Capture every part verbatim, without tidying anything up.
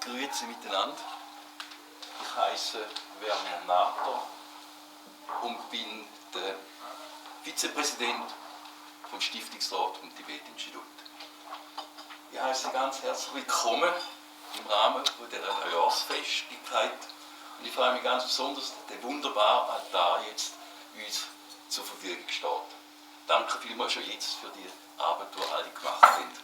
Grüezi miteinander. Ich heiße Werner Natter und bin der Vizepräsident vom Stiftungsrat vom Tibet-Institut. Ich heiße Sie ganz herzlich willkommen im Rahmen von der Neujahrsfestlichkeit und ich freue mich ganz besonders, dass der wunderbare Altar jetzt uns zur Verfügung steht. Danke vielmals schon jetzt für die Arbeit, die ihr alle gemacht habt.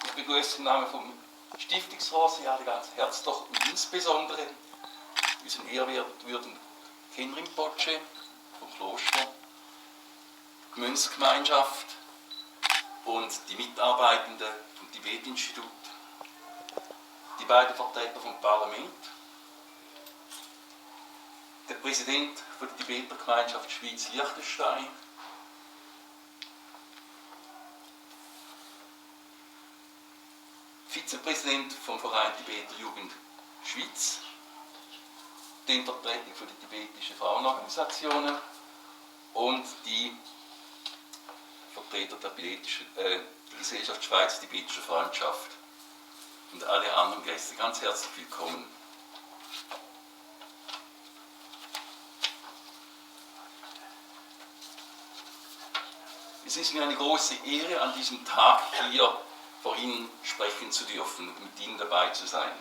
Ich begrüße im Namen vom Stiftungsrat Sie alle ganz herzlich und insbesondere unseren ehrwürdigen Khenrim Poche vom Kloster, die Mönchsgemeinschaft und die Mitarbeitenden vom Tibet-Institut, die beiden Vertreter vom Parlament, der Präsident von der Tibeter Gemeinschaft Schwyz-Liechtenstein, Vizepräsident vom Verein Tibeter Jugend Schwyz, den Vertretern von den tibetischen Frauenorganisationen und die Vertreter der tibetischen, äh, Gesellschaft Schweiz-Tibetischer Freundschaft und alle anderen Gäste. Ganz herzlich willkommen. Es ist mir eine große Ehre, an diesem Tag hier vor Ihnen sprechen zu dürfen und mit Ihnen dabei zu sein.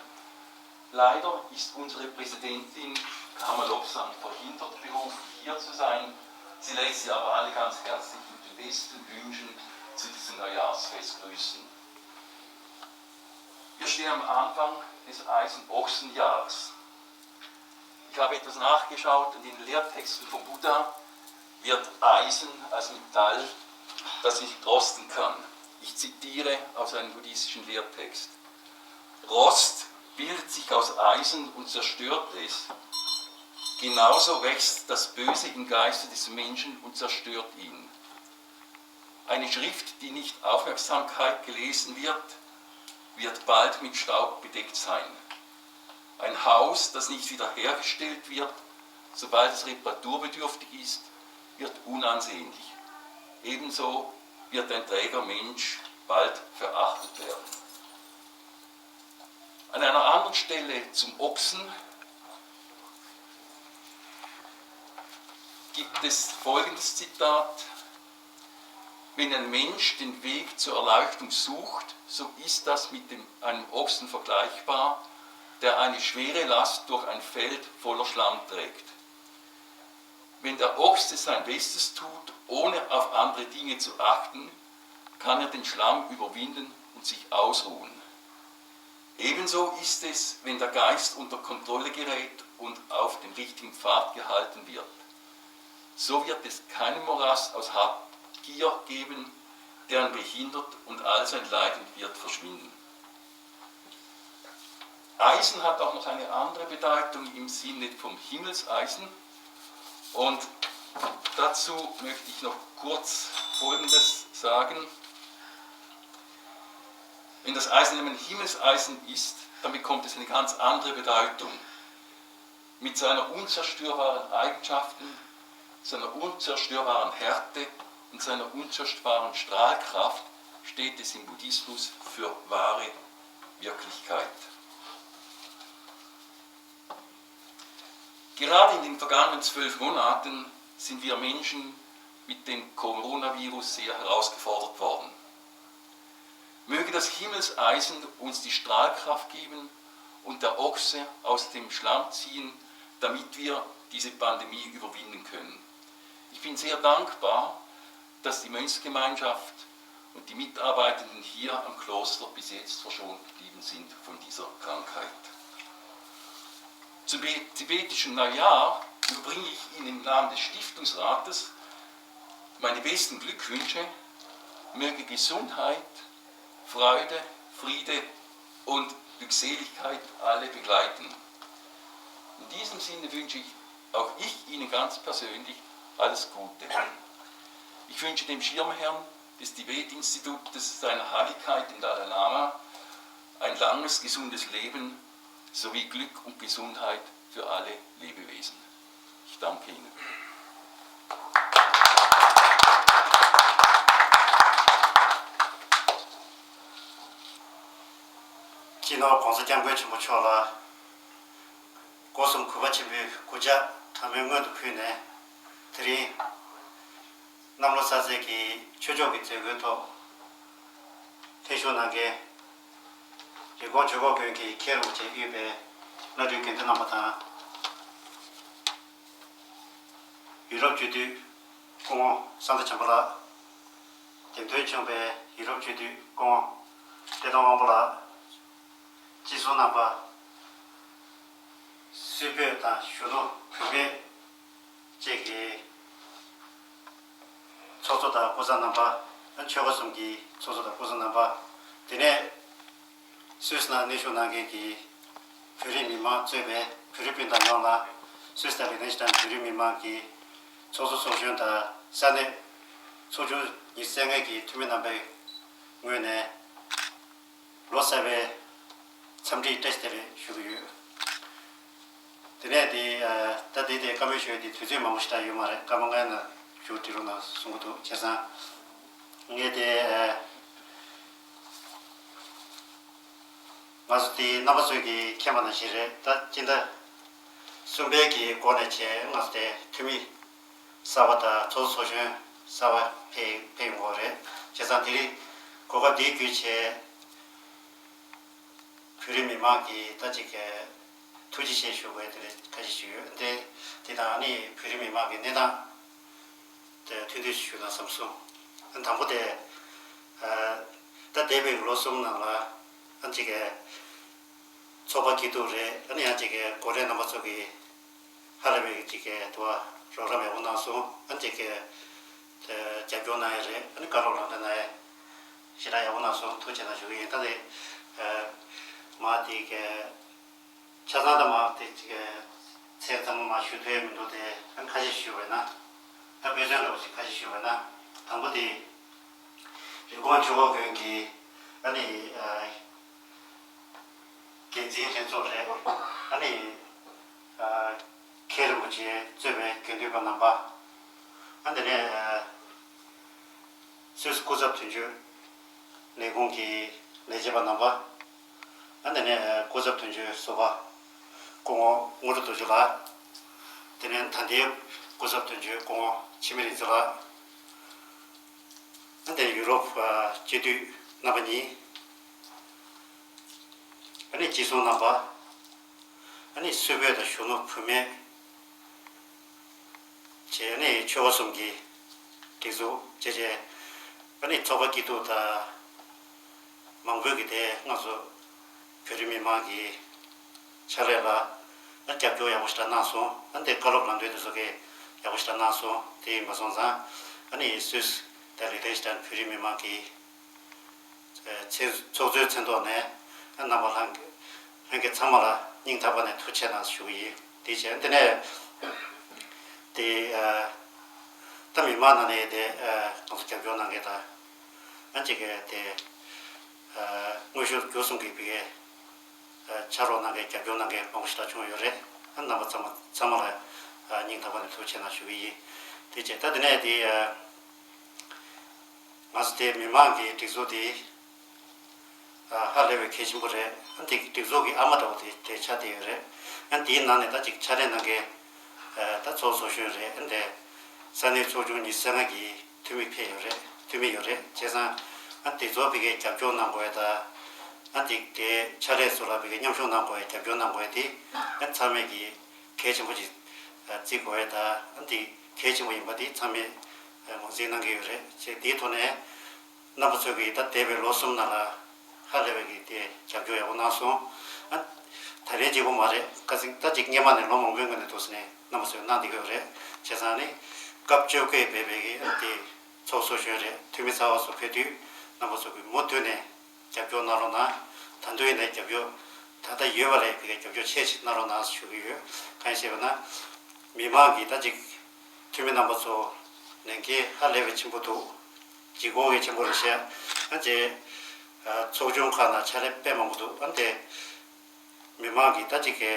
Leider ist unsere Präsidentin Karma Lobsang verhindert, beruflich hier zu sein. Sie lässt Sie aber alle ganz herzlich mit den besten Wünschen zu diesem Neujahrsfest grüßen. Wir stehen am Anfang des Eisenochsenjahres. Ich habe etwas nachgeschaut und in den Lehrtexten vom Buddha wird Eisen als Metall, das nicht rosten kann. Ich zitiere aus einem buddhistischen Lehrtext: „Rost bildet sich aus Eisen und zerstört es. Genauso wächst das Böse im Geiste des Menschen und zerstört ihn.“ Eine Schrift, die nicht aufmerksamer gelesen wird, wird bald mit Staub bedeckt sein. Ein Haus, das nicht wiederhergestellt wird, sobald es reparaturbedürftig ist, wird unansehnlich. Ebenso wird ein träger Mensch bald verachtet werden. An einer anderen Stelle zum Ochsen gibt es folgendes Zitat: „Wenn ein Mensch den Weg zur Erleuchtung sucht, so ist das mit dem, einem Ochsen vergleichbar, der eine schwere Last durch ein Feld voller Schlamm trägt. Wenn der Ochse sein Bestes tut, ohne auf andere Dinge zu achten, kann er den Schlamm überwinden und sich ausruhen. Ebenso ist es, wenn der Geist unter Kontrolle gerät und auf dem richtigen Pfad gehalten wird. So wird es keinen Morast aus Habgier geben, der ihn behindert, und all sein Leiden wird verschwinden.“ Eisen hat auch noch eine andere Bedeutung im Sinne vom Himmelseisen. Und dazu möchte ich noch kurz Folgendes sagen. Wenn das Eisen eben Himmelseisen ist, dann bekommt es eine ganz andere Bedeutung. Mit seiner unzerstörbaren Eigenschaften, seiner unzerstörbaren Härte und seiner unzerstörbaren Strahlkraft steht es im Buddhismus für wahre Wirklichkeit. Gerade in den vergangenen zwölf Monaten sind wir Menschen mit dem Coronavirus sehr herausgefordert worden. Möge das Himmelseisen uns die Strahlkraft geben und der Ochse aus dem Schlamm ziehen, damit wir diese Pandemie überwinden können. Ich bin sehr dankbar, dass die Mönchsgemeinschaft und die Mitarbeitenden hier am Kloster bis jetzt verschont geblieben sind von dieser Krankheit. Zum be- tibetischen Neujahr überbringe ich Ihnen im Namen des Stiftungsrates meine besten Glückwünsche. Möge Gesundheit, Freude, Friede und Glückseligkeit alle begleiten. In diesem Sinne wünsche ich auch ich Ihnen ganz persönlich alles Gute. Ich wünsche dem Schirmherrn des Tibet-Institutes, seiner Heiligkeit, dem Dalai Lama, ein langes, gesundes Leben sowie Glück und Gesundheit für alle Lebewesen. Ich danke Ihnen. སྤྱི་ནོར་༸གོང་ས་༸སྐྱབས་མགོན་ཆེན་པོ་མཆོག་ལ་སྒོ་གསུམ་གུས་པ་ཆེན་པོས་གུས་ཕྱག་གྲངས་མེད་སྔོན་དུ་ཕུལ་ནས། དེ་རིང་གནམ་ལོ་གསར་ཚེས་ཀྱི་ཆོས་ཕྱོགས་ཀྱི་མཛད་སྒོའི་ཐོག་ལྷན་ཞུགས་གནང་མཁན་རི་ཀོན་ཇོ་བོ་དགོན་གྱི་མཁན་རིན་པོ་ཆེ་དབུས་པའི་བླ་སྤྲུལ་དགེ་འདུན་རྣམ་པ་དང་། ཡུ་རོབ་སྤྱི་འཐུས་སྐུ་ངོ་སཱན་ཏྲ་བྱམས་པ་ལགས། འདེམས་ཐོན་བྱུང་བའི་ཡུ་རོབ་སྤྱི་འཐུས་སྐུ་ངོ་བཀྲས་མཐོང་དབང་པོ་ལགས། སྤྱི་ཟུར་རྣམ་པ། སུད་བོད་དང་གཞོན་ནུ་བུད་མེད་བཅས་ཀྱི་ཚོགས་གཙོ་དང་སྐུ་ཚབ་རྣམ་པ། ཆོལ་ཁ་གསུམ་གྱི་ཚོགས་གཙོ་དང་སྐུ་ཚབ་རྣམ་པ། དེ་ནས་སུད་སི་ནང་གནས་བཞུགས་གནང་མཁན་གྱི་བོད་རིགས་མི་མང་གཙོས་པའི་བོད་རིགས་སྤུན་ཟླ་ཡོངས་ལ་སུད་སི་དང་ལི་ཐེན་སི་ཐན་བོད་རིགས་མི་མང་གི་ཚོགས་གཙོ་ཚོགས་གཞོན་དང་ས་གནས་ཚོགས་ཆུང་ཉི་ཤུ་རྩ་ལྔ་གི་འཐུས་མི་རྣམ་པའི་ངོས་ནས། ལོ་གསར་པའི་འཚམས་འདྲི་བཀྲ་ཤིས་བདེ་ལེགས་ཞུ་གི་ཡོད། དེ་ནས་དེ་ཨ་ད་དེ་དེ་བཀའ་མོལ་ཞུ་ཡས་དེ་དུས་ཚོད་མང་པོ་ཞིག་ད་ཡོད་མ་རེད། སྐར་མ་ལྔའི་ནང་ཞུ་འགྲིག་རོགས་གནང་གསུང་གི་འདུག་བྱས་ཙང་ངས་དེ་ཨ་ང་ཚོ་དེ་རྣམ་པ་ཚོས་ཀྱིས་མཁྱེན་པ་ནང་བཞིན་རེད། ད་སྤྱི་ཟླ་གསུམ་པའི་གི་འགོ་ནས་བྱས་ང་ཚོ་དེ་འཐུས་མི་གསར་པ་དང་ཚོགས་གཙོ་ཚོགས་གཞོན་གསར་པ་ཕེབས་ཕེབས་ཡོང་གི་རེད། བྱས་ཙང་དེ་རིང་གོ་སྐབས་འདི་བརྒྱུད་བྱས་བོད་རིགས་མི་མང་གི་ད་ཅིག་གི་ཐུགས་རྗེ་ཆེ་ཞུ་དགོས་དེ་འདྲ་ཁ་ཤས་ཞིག་ཡོད་དེ། དེ་དང་ཨ་ནི་བོད་རིགས་མི་མང་གི་གནས་སྟངས་དེ་ཐུང་ཐུང་ཞིག་ཞུ་ན་བསམ་སོང་། ཨ་དང་པོ་དེ་ཨ་ད་འདས་པའི་ལོ་གསུམ་ནང་ལ་ཨ་ཅིག་གི་ཚོགས་པ་སྐྱིད་སྡུག་རེད། ཨ་ནི་ཡང་ཅིག་གི་འགོ་ཁྲིད་རྣམ་པ་ཚོ་གིས་ཧ་ལས་པའི་ཅིག་གི་དུ་བ་རོགས་རམ་ཡག་པོ་གནང་སོང་། ཨ་ཅིག་གི་དེ་རྒྱབ་སྐྱོར་གནང་ཡ་རེད། ཨ་ནི་བཀའ་སློབ་ལམ་སྟོན་གནང་ཡ་ཞེ་དྲག་ཡག་པོ་གནང་སོང་། ཐུགས་རྗེ་གནང་ཞུ་གི་ཡིན། ད་དེ་མ་དེ་གི་ཆ་ཚང་ད་མ་དེ་ཅིག་གི་ཚེ་ཚང་མ་མ་ཞུ་ཐུབ་ཡ་མི་འདུག་དེ་ཨ་ཁ་ཤས་ཞུ་བས་ན། ད་དཔེ་མཚོན་འདྲ་བོ་ཞིག་ཁ་ཤས་ཞུ་བས་ན། དང་པོ་དེ་རི་ཀོན་ཇོ་བོ་དགོན་གྱི་ཨ་ནི་འགན་འཛིན་ལྷན་ཚོགས་རེད། ཨ་ནི་མཁན་རིན་པོ་ཆེ་གཙོས་པའི་དགེ་འདུན་པ་རྣམ་པ། ཨ་དེ་ནས་སུད་སི་སྐུ་ཚབ་དོན་གཅོད་ལས་ཁུངས་ཀྱི་ལས་བྱེད་པ་རྣམ་པ། ཨ་དེ་ནས་སྐུ་ཚབ་དོན་གཅོད་ཟུར་པ་སྐུ་ངོ་དངོས་གྲུབ་རྡོ་རྗེ་ལགས། དེ་ནས་ད་ལྟའི་སྐུ་ཚབ་དོན་གཅོད་སྐུ་ངོ་འཆི་མེད་རིག་འཛིན་ལགས། ཨ་དེ་ཡུ་རོབ་སྤྱི་འཐུས་རྣམ་པ་གཉིས། ཨ་ནི་སྤྱི་ཟུར་རྣམ་པ། ཨ་ནི་སུད་བོད་དང་གཞོན་ནུ་བུད་མེད་བཅས་ཨ་ནི་ཆོལ་ཁ་གསུམ་གྱི་སྒྲིག་འཛུགས་བཅས་བཅས་ཨ་ནི་ཚོགས་པ་སྐྱིད་སྡུག་དང་མང་པོས་ཀྱི་དེ་ང་ཚོ་བོད་རིགས་མི་མང་གི་ཕྱག་ལས་ལ་ཨ་རྒྱབ་སྐྱོར་ཡག་པོ་ཞེ་དྲག་གནང་སོང་། ཨ་ནི་དེ་བཀའ་སློབ་ལམ་སྟོན་དེ་ཚོ་གི་ཡག་པོ་ཞེ་དྲག་གནང་སོང་། དེ་ཡིན་པ་སོང་ཙང་ཨ་ནི་སུད་སི་དང་ལི་ཐེན་སི་ཐན་བོད་རིགས་མི་མང་གི་ཚོགས་གཙོའི་མཚན་ཐོག་ནས་རྣམ་པ་ལྷན་རྒྱས་ཚང་མ་ལ་སྙིང་ཐག་པ་ནས་ཐུགས་རྗེ་གནང་ཞུ་གི་ཡིན། དེ་བྱས་འདི་ནས་དེ་ད་མི་མང་ནང་ནས་དེ་ང་ཚོ་རྒྱབ་སྐྱོར་གནང་མཁན་དང་ཨ་ཅིག་གི་དེ་དངོས་ཤུགས་བརྒྱུད་གསུམ་གྱི་བི་གའི་ཕྱག་རོགས་གནང་མཁན་རྒྱབ་སྐྱོར་གནང་མཁན་མང་པོ་ཞིག་ད་བྱུང་ཡོད་རེད། རྣམ་པ་ཚང་མ་ཚང་མ་ལ་སྙིང་ཐག་པ་ནས་ཐུགས་རྗེ་གནང་ཞུ་གི་ཡིན། དེ་བྱས་ད་དེ་ནས་དེ། ང་ཚོ་དེ་མི་མང་གི་སྒྲིག་འཛུགས་དེ་ཧ་ལས་པའི་གལ་ཆེན་པོ་རེད། ཨ་དེ་སྒྲིག་འཛུགས་ཀྱི་ཨ་མ་འདྲ་བོ་དེ་དེ་ཆགས་བསྡད་ཡོད་རེད། ཨ་དེའི་ནང་ནས་ད་ཅིག་ཕྱག་ལས་གནང་མཁན་ད་ཚོགས་གཙོ་གཞོན་རེད། ཨ་དེ་ས་གནས་ཚོགས་ཆུང་ཉི་ཤུ་རྩ་ལྔ་གི་འཐུས་མི་ཕེབས་ཡོད་རེད། འཐུས་མི་ཡོད་རེད། བྱས་ཙང་ཨ་དེ་ཚོ་ཕ་གིའི་རྒྱབ་སྐྱོར་གནང་དགོས་ཡ་ད་ཨ་དེ་དེ་ཕྱག་ལས་ཚོ་ལ་ཕ་གིའི་མཉམ་ཞུགས་གནང་དགོས་ཡ་རྒྱབ་སྐྱོར་གནང་དགོས་ཡ་དེ་ཨ་ཚང་མས་ཀྱི་གལ་ཆེན་པོ་ཅིག་བརྩི་དགོས་ཡ་ད་ཨ་དེ་གལ་ཆེན་པོ་ཡིན་པ་དེ་ཚང་མས་ངོས་འཛིན་གནང་གི་ཡོད་རེད། བྱས་དེའི་ཐོག་ནས་རྣམ་པ་ཚོས་ཀྱིས་ད་འདས་པའི་ལོ་གསུམ་ནང་ལ་ཧ་ལས་པའི་གི་དེ་རྒྱབ་སྐྱོར་ཡག་པོ་གནང་སོང་། ཨ་ད་རེས་གཅིག་པོ་མ་རེད། ཁ་སང་ད་ཅིག་སྔས་མ་ནས་ལོ་མང་པོའི་སྔོན་ནས་འདུག་ཟེར་ནས་རྣམ་པ་ཚོས་གནང་བསྡད་ཀྱི་ཡོད་རེད། བྱས་ཙང་ནི་སྐབས་བཅོ་བརྒྱད་འབད་པའི་གི་ཨ་དེ་ཚོགས་གཙོ་གཞོན་རེད། འཐུས་མི་རྩ་བ་སོགས་ཕེབས་དུས་རྣམ་པ་ཚོ་གིས་མུ་མཐུད་ནས་རྒྱབ་སྐྱོར་གནང་རོགས་གནང་། ད་དུང་ཡིན་ནའི་རྒྱབ་སྐྱོར་ད་ལྟ་ཡོད་པ་ལས་ཕ་གིའི་རྒྱབ་སྐྱོར་ཆེ་ཞིག་གནང་རོགས་གནང་ཞུ་གི་ཡོད། གང་ཡིན་ཞེས་པ་ན། མི་མང་གིས་ད་ཅིག་འཐུས་མི་རྣམ་པ་ཚོ་ལས་འགན་ཧ་ལས་པའི་ཆེན་པོ་འདུག་ལྗིད་ཁོག་གི་ཆེན་པོ་རེད་ཤག་ཨ་ཅེ། ཚོགས་ཆུང་ཁག་ནང་ཕྱག་ལས་དཔེ་མང་པོ་འདུག་ཨ་དེ། མི་མང་གིས་ད་ཅིག་གི་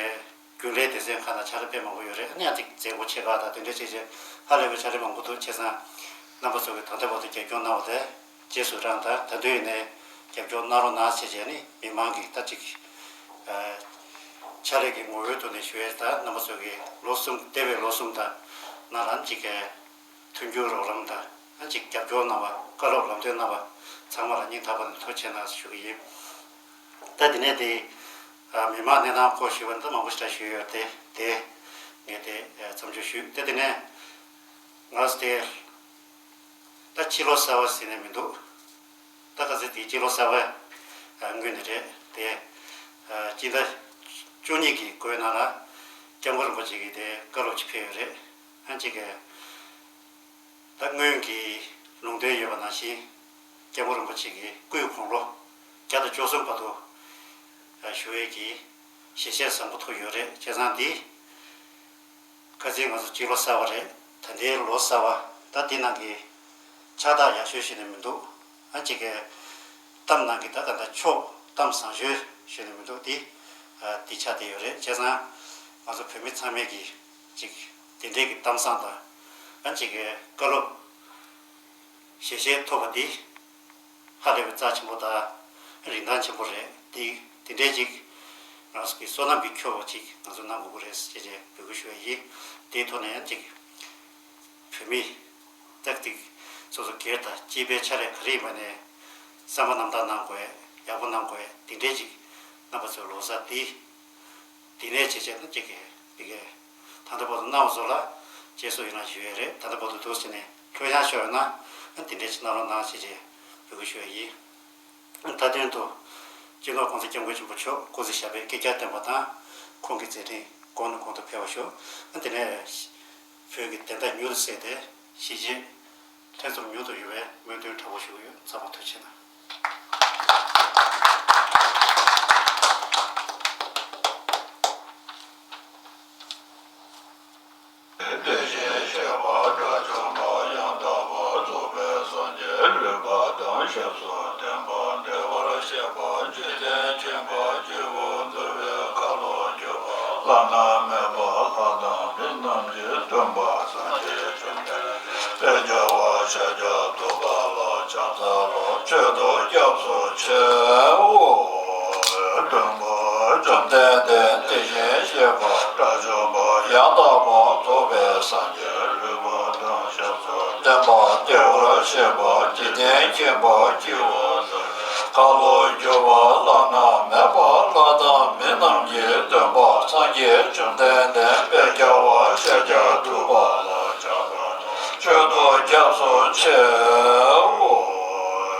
རྒྱུན་ལས་སྡེ་ཚན་ཁག་ནང་ཕྱག་ལས་དཔེ་མང་པོ་ཡོད་རེད། ཨ་ནི་ཡང་ཅིག་མཛད་སྒོ་ཆེ་ཁག་དང་དེ་འདྲ་བྱས་བྱས་ཧ་ལས་པའི་ཕྱག་ལས་མང་པོ་འདུག་བྱས་ཙང་རྣམ་པ་ཚོ་གིས་ད་ལྟ་བར་དུ་རྒྱབ་སྐྱོར་གནང་བ་དེ་རྗེས་སུ་རང་དང་ད་དུང་ཡིན་ནའི་ རྒྱབ་སྐྱོར་གནང་རོགས་གནང་ཟེར་བྱས་ནས་མི་མང་གི་ད་ཅིག་ཨ་ཕྱག་ལས་ཀྱི་ངོ་བོའི་ཐོག་ནས་ཞུ་ཡས། ད་རྣམ་པ་ཚོ་གི་ལོ་གསུམ་འདས་པའི་ལོ་གསུམ་དང་ནང་ལ་ཅིག་གི་མཐུན་འགྱུར་རོགས་རམ་དང་ཨ་ཅིག་རྒྱབ་སྐྱོར་གནང་བ། བཀའ་སློབ་ལམ་སྟོན་གནང་བ་ཚང་མ་ལ་སྙིང་ཐག་པ་ནས་ཐུགས་རྗེ་ཆེ་གནང་ཞུ་གི་ཡིན། ད་དེ་ནས་དེ་ཨ་མི་མང་གནས་སྟངས་སྐོར་ཞུས་པ་འདི་མང་པོ་ཞིག་ཞུས་ཡོད་དེ། དེ་ངས་དེ་མཚམས་འཇོག་ཞུས། དེ་དེ་ནས་ང་དེ་ད་ཕྱི་ལོ་གསར་པ་ཟེར་ནས་མི་འདུག་ད་ག་ཚོད་དེ་སྤྱི་ལོ་གསར་པ་སྔོན་ནས་རེད་དེ། སྤྱི་ཟླ་བཅུ་གཉིས་ཀྱི་འགོའི་ནང་ལ་སྐྱབས་མགོན་རིན་པོ་ཆེ་གིས་དེ་བཀའ་སློབ་ཅིག་ཕེབས་ཡོད་རེད། ཨ་ཅིག་གི་ད་སྔོན་གྱི་ལུང་བསྟན་ཡོད་པ་ནང་བཞིན་སྐྱབས་མགོན་རིན་པོ་ཆེ་གི་སྐུའི་དགུང་ལོ་བརྒྱ་དང་བཅུ་གསུམ་བར་དུ་བཞུགས་ཡས་ཀྱི་ཞལ་བཞེས་བཟང་པོ་ཐོབ་ཡོད་རེད། བྱས་ཙང་འདི་ཁ་སང་ང་ཚོ་སྤྱི་ལོ་གསར་པ་རེད། ད་ལྟའི་ལོ་གསར་པ་ད་འདི་ནང་གི་ཕྱག་རྟགས་ཡག་ཤོས་ཤིག་ནི་མི་འདུག་ཨ་ཅིག་གི་གཏམ་ནང་གི་ད་ག་ད་ཆོག་གཏམ་བཟང་ཤོས་ཤིག་ནི་མི་འདུག་འདི་ཨ་འདི་ཆགས་བསྡད་ཡོད་རེད། བྱས་ཙང་ང་ཚོ་བོད་མི་ཚང་མས་ཀྱི་ཅིག་དེ་འདྲའི་གི་གཏམ་བཟང་དང་ཨ་ཅིག་གི་བཀའ་སློབ་ཞལ་བཞེས་ཐོབ་པ་འདི་ཧ་ལས་པའི་རྩ་ཆེན་པོ་དང་རིན་ཐང་ཆེན་པོ་རེད། དེ་དེ་འདྲའི་ཅིག་རང་ཚོ་གི་བསོད་ནམས་ཀྱི་ཁྱོ་བ་ཅིག་ང་ཚོ་གནང་དགོས་ཀྱི་རེད་ཅེས་ཅེས་འབོད་སྐུལ་ཞུ་བ་ཡིན། དེའི་ཐོག་ནས་ཡང་ཅིག་བོད་མི་ཏག་ཏིག་སོ་སོ་སྒེར་དང་སྤྱི་པའི་ཕྱག་ལས་ག་རེ་ཡིན་པ་ནས་བསམ་པ་རྣམ་དག་གནང་དགོས། ཡག་པོ་གནང་དགོས། དེ་འདྲའི་ཅིག་རྣམ་པ་ཚོའི་ལོ་གསར་འདི། དེ་ནས་བྱས་བྱས་ན་ཅིག་གི་ཕ་གི་ད་ལྟ་བར་དུ་གནང་བ་ཚོ་ལ་རྗེས་སུ་ཡི་རང་ཞུ་ཡས་རེད། ད་ལྟ་བར་དུ་འདུག་ཟེར་ནས་ལྷོད་ཡངས་ཤོར་ཡོད་ན་དེ་འདྲས་ཅིག་གནང་རོགས་གནང་ཞེས་བྱས་འབོད་སྐུལ་ཞུ་ཡས་ཡིན། མཐའ་དོན་དུ་སྤྱི་ནོར་༸གོང་ས་༸སྐྱབས་མགོན་ཆེན་པོ་མཆོག་སྐུ་ཚེ་ཞབས་པད་བསྐལ་བརྒྱར་བརྟན་པ་དང་ཁོང་གི་མཛད་འཕྲིན་གོང་ནས་གོང་དུ་འཕེལ་བར་ཤོག་དེ་ནས་བོད་ཀྱི་བདེན་མཐའ་མྱུར་དུ་གསལ་ཏེ་གཞིས་བྱེས་ལྷན་འཛོམས་མྱུར་དུ་ཡོང་བའི་སྨོན་འདུན་གྲགས་པོ་ཞུ་གི་ཡོད། ཚང་མ་ཐུགས་རྗེ་ཆེ་གནང་། དེ་བཞིན་གཤེགས་པ་དགྲ་བཅོམ་པ་ཡང་དག་པར་རྫོགས་པའི་སངས་རྒྱས་རོལ་པ་དང་ཞབས་སུ་ལྡན་པ། བདེ་བར་གཤེགས་པ་འཇིག་རྟེན་མཁྱེན་པ་སྤྱི་བོ་འདུལ་བའི་ཁ་ལོ་སྒྱུར་བ་བླ་ན་མེད་པ་ལྷ་དང་མི་རྣམས་ཀྱི་སྟོན་པ་སངས་རྒྱས་བཅོམ་ལྡན་འདས་དཔལ་རྒྱལ་བ་ཤཱཀྱ་ཐུབ་པ་ལ་ཕྱག་འཚལ་ལོ། མཆོད་དོ་སྐྱབས་སུ་མཆིའོ། སྟོན་པ་བཅོམ་ལྡན་འདས་དེ་བཞིན་གཤེགས་པ་དགྲ་བཅོམ་པ་ཡང་དག་པར་རྫོགས་པའི་སངས་རྒྱས་རོལ་པ་དང་ཞབས་སུ་ལྡན་པ། བདེ་བར་གཤེགས་པ་འཇིག་རྟེན་མཁྱེན་པ་སྤྱི་བོ་འདུལ་བའི་ཁ་ལོ་སྒྱུར་བ་བླ་ན་མེད་པ་ལྷ་དང་མི་རྣམས་ཀྱི་སྟོན་པ་སངས་རྒྱས་བཅོམ་ལྡན་འདས་དཔལ་རྒྱལ་བ་ཤཱཀྱ་ཐུབ་པ་ལ་ཕྱག་འཚལ་ལོ། མཆོད་དོ་སྐྱབས་སུ་མཆིའོ།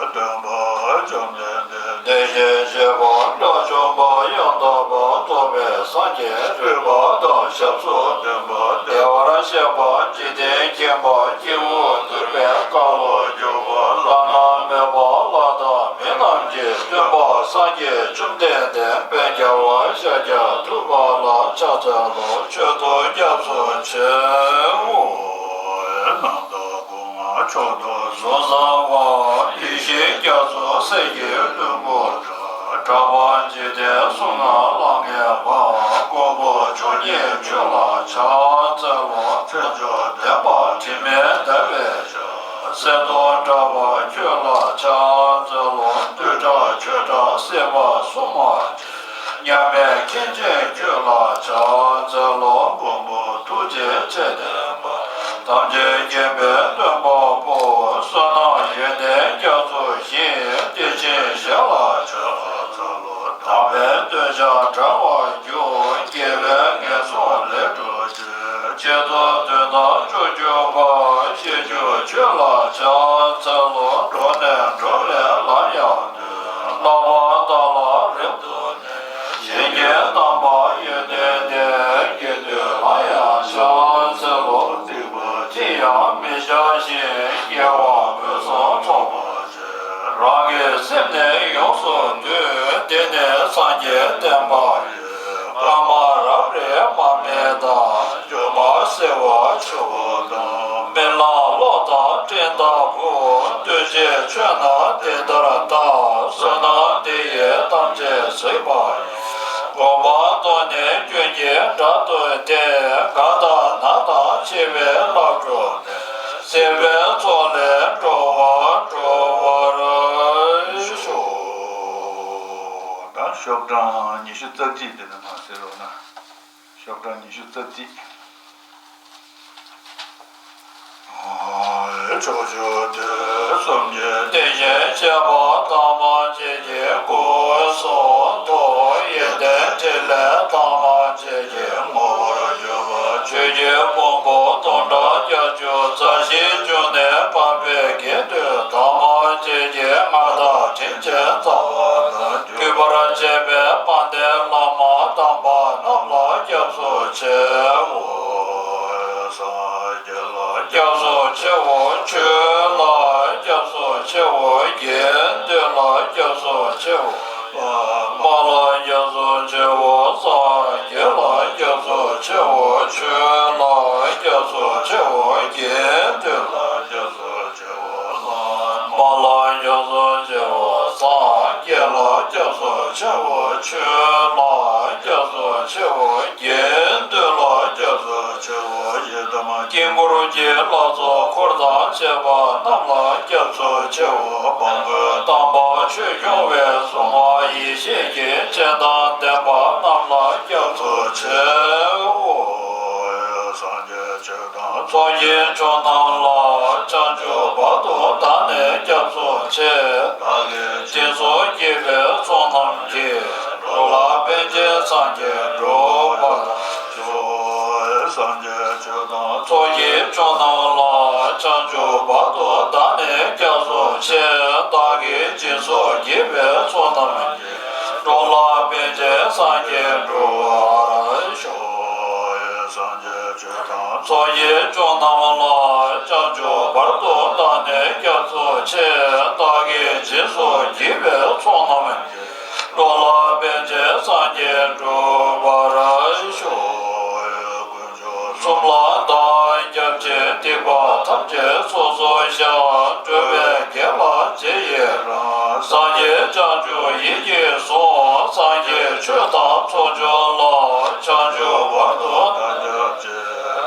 སྟོན་པ་བཅོམ་ལྡན་འདས་དེ་བཞིན་གཤེགས་པ་དགྲ་བཅོམ་པ་ཡང་དག་པར་རྫོགས་པའི་སངས་རྒྱས་རོལ་པ་དང་ཞབས་སུ་ལྡན་པ། བདེ་བར་གཤེགས་པ་འཇིག་རྟེན་མཁྱེན་པ་སྤྱི་བོ་འདུལ་བའི་ཁ་ལོ་སྒྱུར་བ་བླ་ན་མེད་པ་ལྷ་དང་མི་རྣམས་ཀྱི་སྟོན་པ་སངས་རྒྱས་བཅོམ་ལྡན་འདས་དཔལ་རྒྱལ་བ་ཤཱཀྱ་ཐུབ་པ་ལ་ཕྱག་འཚལ་ལོ། མཆོད་དོ་སྐྱབས་སུ་མཆིའོ། རྣམ་དག་སྐུ་མངའ་མཆོག་ཏུ་གཟུགས་བཟང་བ། ཡེ་ཤེས་རྒྱ་མཚོ་གསེར་གྱི་ལྷུན་པོ་འདྲ། གྲགས་པ་འཇིག་རྟེན་གསུམ་ན་ལྷང་ངེ་བ། མགོན་པོ་མཆོག་བརྙེས་ཁྱོད་ལ་ཕྱག་འཚལ་ལོ། མཚན་མཆོག་ལྡན་པ་དྲི་མེད་ཟླ་བའི་ཞལ། གསེར་མདོག་འདྲ་བ་ཁྱོད་ལ་ཕྱག་འཚལ་ལོ། བདུད་དགྲ་ཆོས་དགྲ་སྲིད་པ་གསུམ་མ་ཆེ། མཉམ་མེད་མཁན་ཆེན་ཁྱོད་ལ་ཕྱག་འཚལ་ལོ། མགོན་པོ་ཐུགས་རྗེ་ཆེ་ལྡན་པ། ཐམས་ཅད་མཁྱེན་པའི་སྟོན་པ་པོ། བསོད་ནམས་ཡོན་ཏན་རྒྱ་མཚོ་ཞིང་། དེ་བཞིན་གཞན་ལ་ཕྱག་འཚལ་ལོ། དམ་པའི་སྟོན་ཆ་དྲང་བར་འགྱུར། དགེ་བའི་ངན་སོང་ལས་སྒྲོལ་ཕྱིར། བསྐྱེད་རྫོགས་དོན་དམ་བཅུ་བཅུ་པ། ཤེས་བཅུ་ཁྱོད་ལ་ཕྱག་འཚལ་ལོ། འགྲོ་ནས་འགྲོ་བའི་ལམ་ཡང་སྟོན། བསླབ་པ་དག་ལ་རིམ་གྲོ་ནས། གཞན་གྱི་དམ་པ་ཡོན་ཏན་ལྡན། དགེ་འདུན་ལ་ཡང་ཕྱག་འཚལ་ལོ། སྡིག་པ་ཅི་ཡང་མི་བྱ་ཞིང་། དགེ་བ་ཕུན་སུམ་ཚོགས་པར་བྱེད། རང་གི་སེམས་ནི་ཡོངས་སུ་འདུལ། དེ་ནི་སངས་རྒྱས་བསྟན་པ་ཡིན། སྐར་མ་རབ་རིབ་མར་མེ་དང་། སྒྱུ་མ་བསིལ་བ་ཆུ་བུར་དང་། རྨི་ལམ་གློག་དང་སྤྲིན་ལྟ་བུ། ལྟོས་བཅས་ཆོས་རྣམས་དེ་ལྟར་བལྟ། བསོད་ནམས་འདི་ཡིས་ཐམས་ཅད་གཟིགས་པ་ཡིན། གོམ་པ་སྟོང་ནི་སྐྱོན་གྱི་དགྲ་སྟོན་ཏེ། རྒ་དང་ན་དང་འཆི་བའི་རླབས་འཁྲུགས་ནས། སྲིད་པའི་མཚོ་ལས་འགྲོ་བ་སྒྲོལ་བར་ཤོག། གྲངས་ཉི་ཤུ་རྩ་གཅིག་དེ་ནས་མར་གཟིགས་རོགས་གནང་། ཤོག་གྲངས་ཉི་ཤུ་རྩ་གཅིག། ཕྱོགས་བཅུ་དུས་གསུམ་གྱི་དེ་བཞིན་གཤེགས་པ་ཐམས་ཅད་ཀྱི་སྐུ་གསུང་ཐུགས་ཡོན་ཏན་ཕྲིན་ལས་ཐམས་ཅད་ཀྱི་ངོ་བོར་གྱུར་པ་ཆོས་ཀྱི་ཕུང་པོ་སྟོང་ཕྲག་བརྒྱད་ཅུ་རྩ་བཞི་བཅུ་ནས་འཕགས་པའི་དགེ་འདུན་ཐམས་ཅད་ཀྱི་མངའ་བདག་དྲིན་ཅན་རྩ་བ་དང་གུས་པར་བཅས་པའི་དཔལ་ལྡན་བླ་མ་དམ་པ་རྣམས་ལ་སྐྱབས་སུ་མཆིའོ། སངས་རྒྱས་ལ་སྐྱབས་སུ་མཆིའོ། ཆོས་ལ་སྐྱབས་སུ་མཆིའོ། དགེ་འདུན་ལ་སྐྱབས་སུ་མཆིའོ། བླ་མ་ལ་སྐྱབས་སུ་མཆིའོ། སངས་རྒྱས་ལ་སྐྱབས་སུ་མཆིའོ། ཆོས་ལ་སྐྱབས་སུ་མཆིའོ། དགེ་འདུན་ལ་སྐྱབས་སུ་མཆིའོ། བླ་མ་ལ་སྐྱབས་སུ་མཆིའོ། སངས་རྒྱས་ལ་སྐྱབས་སུ་མཆིའོ། ཆོས་ལ་སྐྱབས་སུ་མཆིའོ། དགེ་འདུན་ལ་སྐྱབས་སུ་མཆིའོ། ཡི་དམ་དཀྱིལ་འཁོར་གྱི་ལྷ་ཚོགས་འཁོར་དང་བཅས་པ་རྣམས་ལ་སྐྱབས་སུ་མཆིའོ། དཔལ་མགོན་དམ་པ་ཆོས་སྐྱོང་བའི་སྲུང་མ་ཡེ་ཤེས་ཀྱི་སྤྱན་དང་ལྡན་པ་རྣམས་ལ་སྐྱབས་སུ་མཆིའོ། སངས་རྒྱས་ཆོས་དང་ཚོགས་ཀྱི་མཆོག་རྣམས་ལ། བྱང་ཆུབ་བར་དུ་བདག་ནི་སྐྱབས་སུ་མཆི། བདག་གིས་སྦྱིན་སོགས་བགྱིས་པའི་ཚོགས་རྣམས་ཀྱིས། འགྲོ་ལ་ཕན་ཕྱིར་སངས་རྒྱས་འགྲུབ་པར་ཤོག། སངས་རྒྱས་ཆོས་དང་ཚོགས་ཀྱི་མཆོག་རྣམས་ལ། བྱང་ཆུབ་བར་དུ་བདག་ནི་སྐྱབས་སུ་མཆི། བདག་གིས་སྦྱིན་སོགས་བགྱིས་པའི་ཚོགས་རྣམས་ཀྱིས། འགྲོ་ལ་ཕན་ཕྱིར་སངས་རྒྱས་འགྲུབ་པར་ཤོག། སངས་རྒྱས་ཆོས་དང་ཚོགས་ཀྱི་མཆོག་རྣམས་ལ། བྱང་ཆུབ་བར་དུ་བདག་ནི་སྐྱབས་སུ་མཆི། བདག་གིས་སྦྱིན་སོགས་བགྱིས་པའི་ཚོགས་རྣམས་ཀྱིས། འགྲོ་ལ་ཕན་ཕྱིར་སངས་རྒྱས་འགྲུབ་པར་ཤོག། དཀོན་མཆོག་གསུམ་ལ་བདག་སྐྱབས་མཆི། སྡིག་པ་ཐམས་ཅད་སོ་སོར་བཤགས། འགྲོ་བའི་དགེ་ལ་རྗེས་ཡི་རང་། སངས་རྒྱས་བྱང་ཆུབ་ཡིད་ཀྱིས་བཟུང་། སངས་རྒྱས་ཆོས་དང་ཚོགས་མཆོག་ལ། བྱང་ཆུབ་བར་དུ་བདག་སྐྱབས་མཆི།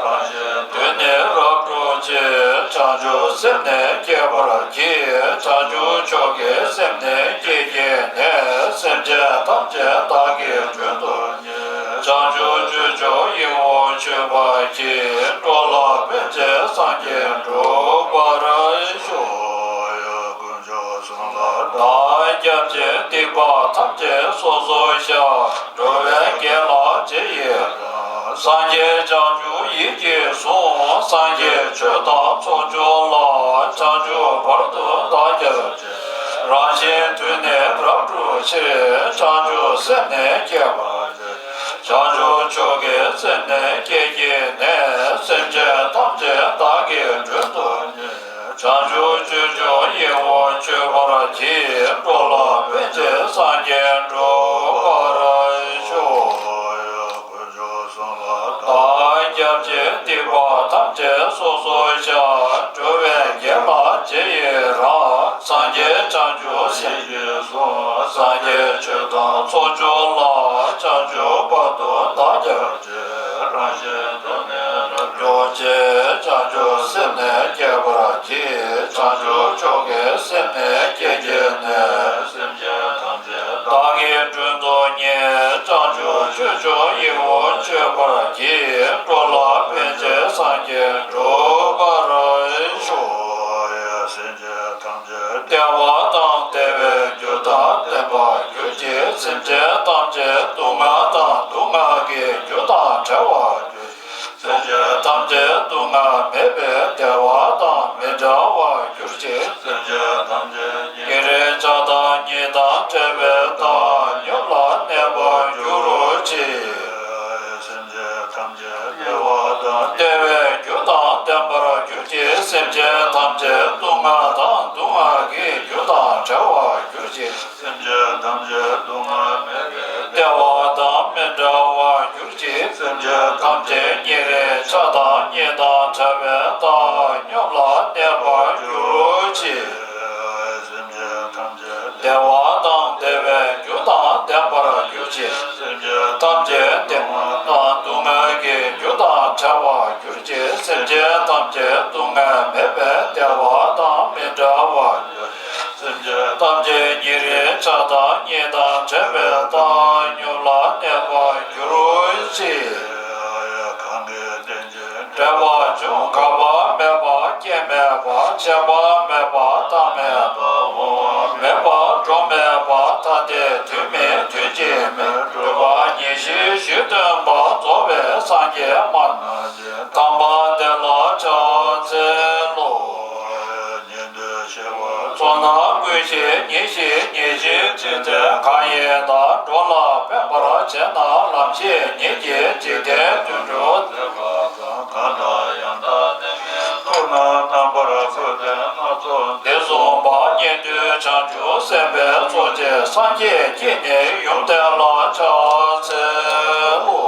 རང་གཞན་དོན་ནི་རབ་བསྒྲུབ་ཕྱིར། བྱང་ཆུབ་སེམས་ནི་བསྐྱེད་པར་བགྱི། བྱང་ཆུབ་མཆོག་གི་སེམས་ནི་བསྐྱེད་བགྱིས་ནས། སེམས་ཅན་ཐམས་ཅད་བདག་གིས་མགྲོན་དུ་བྱང་ཆུབ་སྤྱོད་མཆོག་ཡིད་འོང་མཆོད་པར་བགྱི། འགྲོ་ལ་ཕན་ཕྱིར་སངས་རྒྱས་འགྲུབ་པར་ཤོག། དཀོན་མཆོག་གསུམ་ལ་བདག་སྐྱབས་མཆི། སྡིག་པ་ཐམས་ཅད་སོ་སོར་བཤགས། འགྲོ་བའི་དགེ་ལ་རྗེས་ཡི་རང་། སངས་རྒྱས་བྱང་ཆུབ་ཡིད་ཀྱིས་བཟུང་། སངས་རྒྱས་ཆོས་དང་ཚོགས་མཆོག་ལ། བྱང་ཆུབ་བར་དུ་བདག་སྐྱབས་མཆི། རང་གཞན་དོན་ནི་རབ་བསྒྲུབ་ཕྱིར། བྱང་ཆུབ་སེམས་ནི་བསྐྱེད་པར་བགྱི། བྱང་ཆུབ་མཆོག་གི་སེམས་ནི་བསྐྱེད་བགྱིས་ནས། སེམས་ཅན་ཐམས་ཅད་བདག་གིས་མགྲོན་དུ་བསྙེན། བྱང་ཆུབ་སྤྱོད་མཆོག་ཡིད་འོང་མཆོད་པར་བགྱི། འགྲོ་ལ་ཕན་ཕྱིར་སངས་རྒྱས་འགྲུབ་པར་ཤོག། དཀོན་མཆོག་གསུམ་ལ་བདག་སྐྱབས་མཆི། སྡིག་པ་ཐམས་ཅད་སོ་སོར་བཤགས། འགྲོ་བའི་དགེ་ལ་རྗེས་ཡི་རང་། སངས་རྒྱས་བྱང་ཆུབ་སེམས་ཀྱིས་བཟུང་། སངས་རྒྱས་ཆོས་དང་ཚོགས་མཆོག་ལ། བྱང་ཆུབ་བར་དུ་བདག་སྐྱབས་མཆི། རང་གཞན་དོན་ནི་རབ་བསྒྲུབ་ཕྱིར། བྱང་ཆུབ་སེམས་ནི་བསྐྱེད་པར་བགྱི། བྱང་ཆུབ་མཆོག་གི་སེམས་ནི་བསྐྱེད་བགྱིས་ནས། སེམས་ཅན་ཐམས་ཅད་བདག་གིས་མགྲོན་དུ་བསྙེན། བྱང་ཆུབ་སྤྱོད་མཆོག་ཡིད་འོང་མཆོད་པར་བགྱི། འགྲོ་ལ་ཕན་ཕྱིར་སངས་རྒྱས་འགྲུབ་པར་ཤོག། སེམས་ཅན་ཐམས་ཅད་བདེ་བ་དང་བདེ་བའི་རྒྱུ་དང་ལྡན་པར་གྱུར་ཅིག། སེམས་ཅན་ཐམས་ཅད་སྡུག་བསྔལ་དང་སྡུག་བསྔལ་གྱི་རྒྱུ་དང་བྲལ་བར་གྱུར་ཅིག། སེམས་ཅན་ཐམས་ཅད་སྡུག་བསྔལ་མེད་པའི་བདེ་བ་དང་མི་འབྲལ་བར་གྱུར་ཅིག། སེམས་ཅན་ཐམས་ཅད་ཉེ་རིང་ཆགས་སྡང་གཉིས་དང་བྲལ་བའི་བདག་ཉིད་ལ་གནས་པར་གྱུར་ཅིག། སེམས་ཅན་ཐམས་ཅད་བདེ་བ་དང་བདེ་བའི་རྒྱུ་དང་ལྡན་པར་གྱུར་ཅིག། སེམས་ཅན་ཐམས་ཅད་སྡུག་བསྔལ་དང་སྡུག་བསྔལ་གྱི་རྒྱུ་དང་བྲལ་བར་གྱུར་ཅིག། སེམས་ཅན་ཐམས་ཅད་སྡུག་བསྔལ་མེད་པའི་བདེ་བ་དང་མི་འབྲལ་བར་གྱུར་ཅིག། སེམས་ཅན་ཐམས་ཅད་ཉེ་རིང་ཆགས་སྡང་གཉིས་དང་བྲལ་བའི་བདག་ཉིད་ལ་གནས་པར་གྱུར་ཅིག། སེམས་ཅན་ཐམས་ཅད་བདེ་བ་དང་བདེ་བའི་རྒྱུ་དང་ལྡན་པར་གྱུར་ཅིག། སེམས་ཅན་ཐམས་ཅད་སྡུག་བསྔལ་དང་སྡུག་བསྔལ་གྱི་རྒྱུ་དང་བྲལ་བར་གྱུར་ཅིག། སེམས་ཅན་ཐམས་ཅད་སྡུག་བསྔལ་མེད་པའི་བདེ་བ་དང་མི་འབྲལ་བར་གྱུར་ཅིག། སེམས་ཅན་ཐམས་ཅད་ཉེ་རིང་ཆགས་སྡང་གཉིས་དང་བྲལ་བའི་བདག་ ཅེས། གང་གི་རྟེན་ཅིང་འབྲེལ་བར་འབྱུང་། འགག་པ་མེད་པ་སྐྱེ་མེད་པ། ཆད་པ་མེད་པ་རྟག་མེད་པ། འོང་བ་མེད་པ་འགྲོ་མེད་པ། ཐ་དད་དུས་མེད་དུས་གཅིག་མེད། གྲུབ་པ་ཉེར་བཞི་བཞི་སྟོན་པ། རྫོགས་པའི་སངས་རྒྱས་སྨྲ་ནི། དམ་པ་དེ་ལ་ཕྱག་འཚལ་ལོ། ཉན་ཐོས་ཞི་བ་ཚོགས་རྣམས་ཀུན་ཤེས་ཉེར་ཞི་ཉེར་ཞིའི་ཚིག་དོན་གང་ཡིན་དང་། འགྲོ་ལ་ཕན་པར་བྱེད་ན་ལམ་ཤེས་ཉིད་ཀྱིས། འཇིག་རྟེན་དུད་འགྲོ་མཛད་པ་གང་། གང་དང་ཡང་དག་ལྡན་མིན་ཐོབ་ན། རྣམ་པར་དགོད་པའི་སྣ་ཚོགས་འདི་གསུངས་པ། ཉན་ཐོས་བྱང་ཆུབ་སེམས་དཔའི་ཚོགས་ཀྱིས། སངས་རྒྱས་ཀྱི་ནི་ཡུམ་དེ་ལ་ཕྱག་འཚལ་ལོ།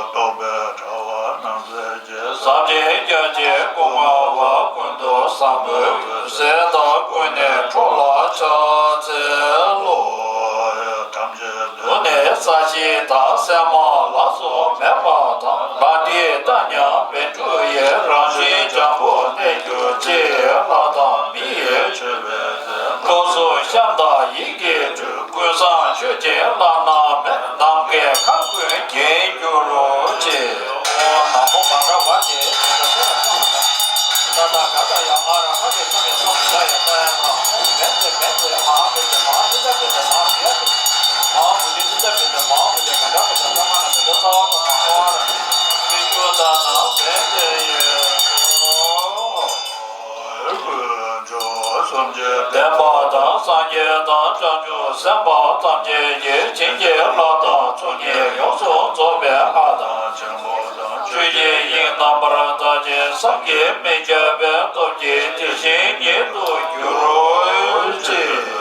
རྟོག་པའི་དྲ་བ་རྣམ་སེལ་གྱིས། ཟབ་ཅིང་རྒྱ་ཆེའི་སྐུ་མངའ་བ། ཀུན་ཏུ་བཟང་པོའི་འོད་ཟེར་དང་། ཀུན་ནས་འཕྲོ་ལ་ཕྱག་འཚལ་ལོ། ཐམས་ཅད་དུ་ནི་ས་གཞི་དང་། སྲན་མ་ལ་སོགས་མེད་པ་དང་། ལྷ་འདྲེ་དག་ཀྱང་མི་འཁྲུགས་ཡི། རང་བཞིན་འཇམ་པོར་གནས་གྱུར་ཅིག་ལྷ་དང་མི་ཡི་མཆོད་པའི་ཚལ། སྐབས་སུ་བཤམས་དང་ཡིད་ཀྱིས་སྤྲུལ། ཀུན་བཟང་མཆོད་ཅིང་བླ་ན་མེད། ནམ་མཁའི་ཁམས་ཀུན་བརྒྱན་གྱུར་ཅིག་དང་པོ་མ་འདྲ་བ་དེ་དེ་འདྲ་ཚོ་ལ་སོང་བ་དང་། ད་ད་ག་ད་ཡ་ཨ་ར་ཧ་གི་ས་གི་སོང་ད་ཡ་ད་ཡ་ད། བན་དེ་བན་དེ་མ་བན་དེ་མ་དེ་ད་བན་དེ་མ་བན་དེ། མ་བུ་དེ་དེ་ད་བན་དེ་མ་བུ་དེ་མ་འདྲ་བ་ད་ད་མ་ན་དེ་ད་ཚ་བ་ད་མ་ཨོ་ཨ་ར་དེ་ཞུ་ད་ན་བན་དེ་ཡོད་དོ། ལྡན་པ་དང་། སངས་རྒྱས་དང་། བྱང་ཆུབ་སེམས་དཔའ་ཐམས་ཅད་ཀྱིས། བྱིན་གྱིས་བརླབས་དང་ཚོགས་གཉིས་ཡོངས་སུ་རྫོགས་པའི་ལྷ་དང་། ཆོས་ཀྱི་དབྱིངས་རྣམ་པར་དག་ཅིང་། བསམ་གྱིས་མི་ཁྱབ་པའི་སྟོབས་ཀྱིས། དེ་བཞིན་ཉིད་དུ་གྱུར་ཅིག་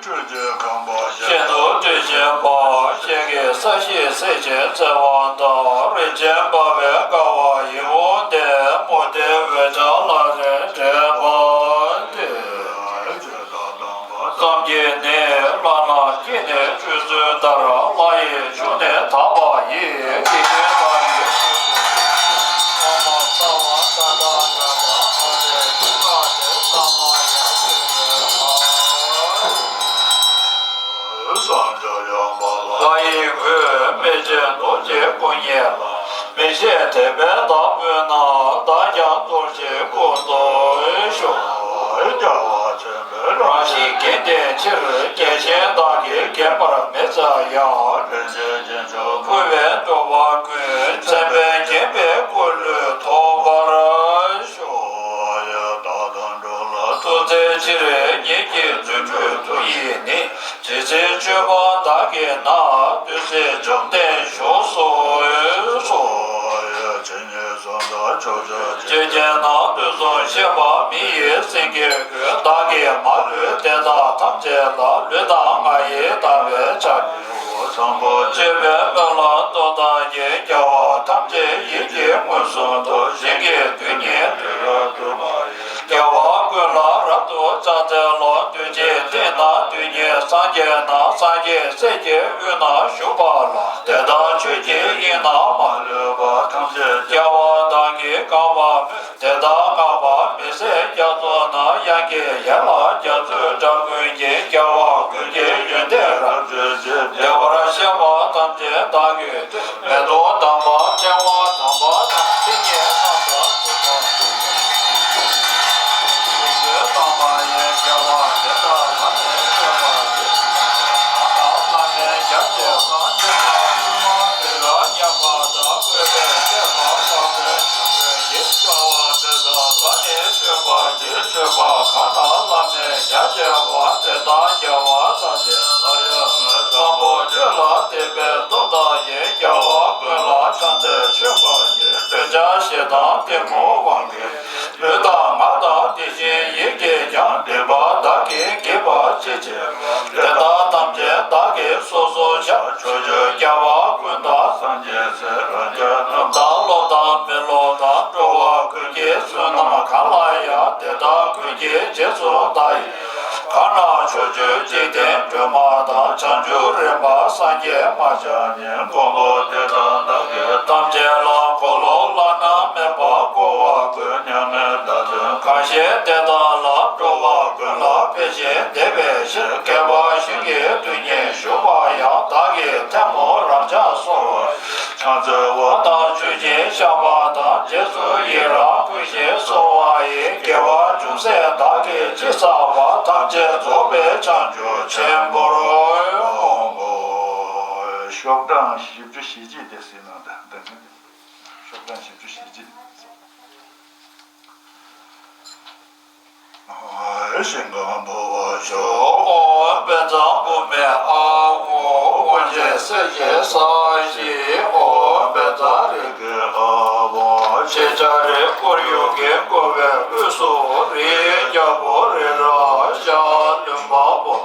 སྤྲུལ་གྱི་ཁང་པ་ཤིན་ཏུ་དྲི་ཞིམ་པ། ཤེལ་གྱི་ས་གཞི་སྲེག་བྱེད་བརྩེགས་པ་དང་། རིན་ཆེན་འབར་བའི་ཀ་བ་ཡིད་འོང་ལྡན། མུ་ཏིག་འོད་ཆགས་ལྷ་རིས་བྲེས་པ་སྟེ། བསམ་གྱིས་ནི་བླ་ན་མཆིས་ནས་ཆུད་ཟོས་ལྟར། ལྷ་ཡི་ཆུ་ནི་དག་པ་ཡིས། དགེ་འདུན་དག་གིས་ཆུད་ཟོས་ཀྱི། ཨོཾ་སརྦ་ས་ཏྭ་ག་ཏ་ཨ་ཏི་ཀ་ཏི་ས་མ་ཡ་ཏི་ཨ། ལྷ་ཡི་མགོན་མི་ཕྱེད་རྡོ་རྗེ་སྐུ་བརྙེས་ལ། མི་ཤེས་དད་པས་བདག་འབུལ་ན། བདག་ཀྱང་རྫོགས་བྱེད་ཀུན་ཐོབ་ཤོག་རྒྱལ་བ་ཆེན་པོའི་རང་བཞིན་དགེ་ལྡན་ཕྱིར། རྒྱལ་ཆེན་བདག་གིས་བརྒྱན་པར་མི་བྱ་ཡང་། ལྷན་ཅིག་རྗེས་འཇུག་བསྐུལ་བས་འགྲོ་བ་ཀུན། མཚན་དཔེས་བརྒྱན་པའི་སྐུ་ལུས་ཐོབ་པར་ཤོག་བདག་དང་འགྲོ་ལ་ཐུགས་བརྩེའི་ཕྱིར། ཉིད་ཀྱི་རྫུ་འཕྲུལ་མཐུ་ཡིས་ནི། ཇི་སྲིད་སྤྱོད་པ་བདག་གིས་ན། དུས་གསུམ་བཅོམ་ལྡན་བཞུགས་སུ་གསོལ། ཇི་སྙེད་སུ་དག་ཕྱོགས་བཅུ་ཅི་སྐྱེས་ན། དུས་གསུམ་གཤེགས་པ་མི་ཡི་སེང་གེ་ཀུན། བདག་གིས་མ་ལུས་དེ་དག་ཐམས་ཅད་ལ། ལུས་དང་ངག་ཡིད་དག་པའི་ཕྱག་བགྱིའོ། བཟང་པོ་སྤྱོད་པའི་སྨོན་ལམ་མཐུ་དང་ནི། རྒྱལ་བ་ཐམས་ཅད་ཡིད་ཀྱིས་མངོན་སུམ་དུ། ཞིང་གི་རྡུལ་སྙེད་དུ་རབ་ཏུ་མ་ཡིན། རྒྱལ་བ་ཀུན་ལ་རབ་ཏུ་ཕྱག་འཚལ་ལོ། དུས་གཅིག་སྟེང་ན་རྡུལ་སྙེད་སངས་རྒྱས་རྣམས། སངས་རྒྱས་སྲས་ཀྱི་དབུས་ན་བཞུགས་པ་ལ། དེ་དག་ཆོས་ཀྱི་དབྱིངས་རྣམས་མ་ལུས་པ། ཐམས་ཅད་རྒྱལ་བ་བདག་གིས་གང་བ་སྨོས། དེ་དག་བསྔགས་པ་མི་ཟད་རྒྱ་མཚོ་ན། ཀྱི་ཡན་ལག་རྒྱ་མཚོའི་སྒྲ་ཀུན་གྱིས། རྒྱལ་བ་ཀུན་གྱི་ཡོན་ཏན་རབ་བརྗོད་ཅིང་། བདེ་བར་གཤེགས་པ་ཐམས་ཅད་བདག་གིས་ཐོས། མེ་ཏོག་དམ་པ་ཕྲེང་བ་དམ་པ་རྣམས། སིལ་སྙན་ཁྲག་འཛག་འཁྲུགས་པ་ཡི། དམ་པ་ཡི་དགེ་བ་འདི་དག་ལ་ནི་མཆོད་པར་བགྱི། བླ་མེད་རྒྱ་ཆེ་བ་ཆེ་བ་ཐུན་མོང་མི་ལ་མཉམ་པ་དང་། བཀོད་པའི་བཤད་པ་དཔག་ཏུ་མཆོག་ཡོད་ཀྱི། སྐྱོ་བ་འདི་དག་ལ་ནི་མཆོད་པར་བགྱི། མཆོད་པ་གང་དག་བླ་མེད་རྒྱ་ཆེ་བ། དེ་དག་རྒྱལ་བ་སངས་རྒྱས་ལྷ་ཡི་དབང་། བཟང་པོ་ཆོས་ལ་དད་པའི་སྟོབས་དག་ཡིས། རྒྱལ་བ་ཀུན་ལ་ཕྱག་འཚལ་མཆོད་པར་བགྱི། འདོད་ཆགས་ཞེ་སྡང་གཏི་མུག་དབང་གིས། ལུས་དང་ངག་དང་དེ་བཞིན་ཡིད་ཀྱིས་ཀྱང་། སྡིག་པ་བདག་གིས་བགྱིས་པ་ཅི་མཆིས་པ། དེ་དག་ཐམས་ཅད་བདག་གིས་སོ་སོར་བཤགས། ཕྱོགས་བཅུའི་རྒྱལ་བ་ཀུན་དང་སངས་རྒྱས་སྲས། རང་རྒྱལ་རྣམས་དང་སློབ་དང་མི་སློབ་དང་། འགྲོ་བ་ཀུན་གྱི་བསོད་ནམས་གང་ལ་ཡང་། དེ་དག་ཀུན་གྱི་རྗེས་སུ་བདག་ཡི། གང་ན་ཕྱོགས་བཅུའི་འཇིག་རྟེན་སྒྲོན་མ་དང་། བྱང་ཆུབ་རིམ་པ་སངས་རྒྱས་མ་ཆགས་ཉིད། དཀོན་པོ་དེ་དག་བདག་གིས་ཐམས་ཅད་ལ། འཁོར་ལོ་བླ་ན་མེད་པ་བསྐོར་བ་ཀུན། མཉམ་མེད་བརྡ་དོན་གང་ཤེས་དེ་དག་ལ། འགྲོ་བ་ཀུན་ལ་ཕན་ཞིང་བདེ་བའི་ཕྱིར། བསྐལ་པ་བཞི་གི་དུས་ཉིད་བཞུགས་པ་ཡང་། བདག་གིས་ཐལ་མོ་རབ་འབྱམས་གསོལ་བ། ཕྱག་འཚལ་བ་དང་མཆོད་ཅིང་བཤགས་པ་དང་། རྗེས་སུ་ཡི་རང་བསྐུལ་ཞིང་གསོལ་བ་ཡི། དགེ་བ་ཅུང་ཟད་བདག་གིས་ཅི་བསགས་པ། ཐམས་ཅད་རྫོགས་པའི་བྱང་ཆུབ་ཆེན་པོར་འོང་ངོ་། ཤོག་གྲངས་བཞི་བཅུ་ཞེ་གཅིག་དེ་ཟིན་ན་ད་འདི་ནི་ཤོག་གྲངས་བཞི་བཅུ་ཞེ་གཅིག་ཞིང་ཁམས་འབུལ་བར་ཤོག་ཨོཾ་བཛྲ་བྷཱུ་མི་ཨཱཿཧཱུྃ། དབང་ཆེན་སྲས་ཀྱི་ས་གཞི། ཨོཾ་བཛྲ་རེ་ཏི་ཨཱཿཧཱུྃ། ཕྱི་ལྕགས་རི་བསྐོར་ཡུག་གིས་བསྐོར་བའི་དབུས་སུ། རིའི་རྒྱལ་པོ་རི་རབ་ཤ་ལུམ་བ་པོ།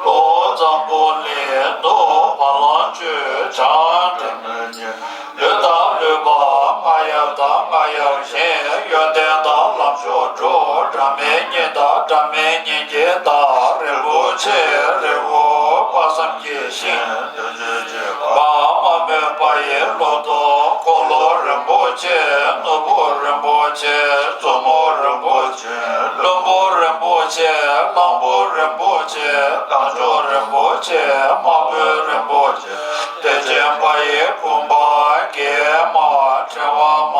ལྷོ་འཛམ་བུ་གླིང་དུ་བ་ལང་སྤྱོད། བྱང་སྒྲོལ་མའི་གཉེན་ལུས་དང་ལུས་པ་ལྔ་ཡབ་དང་ལྔ་ཡབ་གཞན། ཡོན་ཏན་དང་ལམ་མཆོག་དྲུག་སྒྲ་མེད་ཉིད་དང་སྒྲ་མེད་ཉིད་ཀྱི་བདག་རིན་པོ་ཆེ་རི་བོ་དཔག་བསམ་གྱི་ཞིང་འདོད་ཆོས་ཅན། བ་མ་མོས་པ་ཡི་ལོ་ཏོག་འཁོར་ལོ་རིན་པོ་ཆེ། ནོར་བུ་རིན་པོ་ཆེ། མཛོ་མོ་རིན་པོ་ཆེ། ལྷུན་པོ་རིན་པོ་ཆེ། གླང་པོ་རིན་པོ་ཆེ། རྟ་མཆོག་རིན་པོ་ཆེ། དམར་པོ་རིན་པོ་ཆེ། དད་ཅན་པ་ཡི་བུམ་པ་བརྒྱད་མ། ཕྲེང་བ་མ།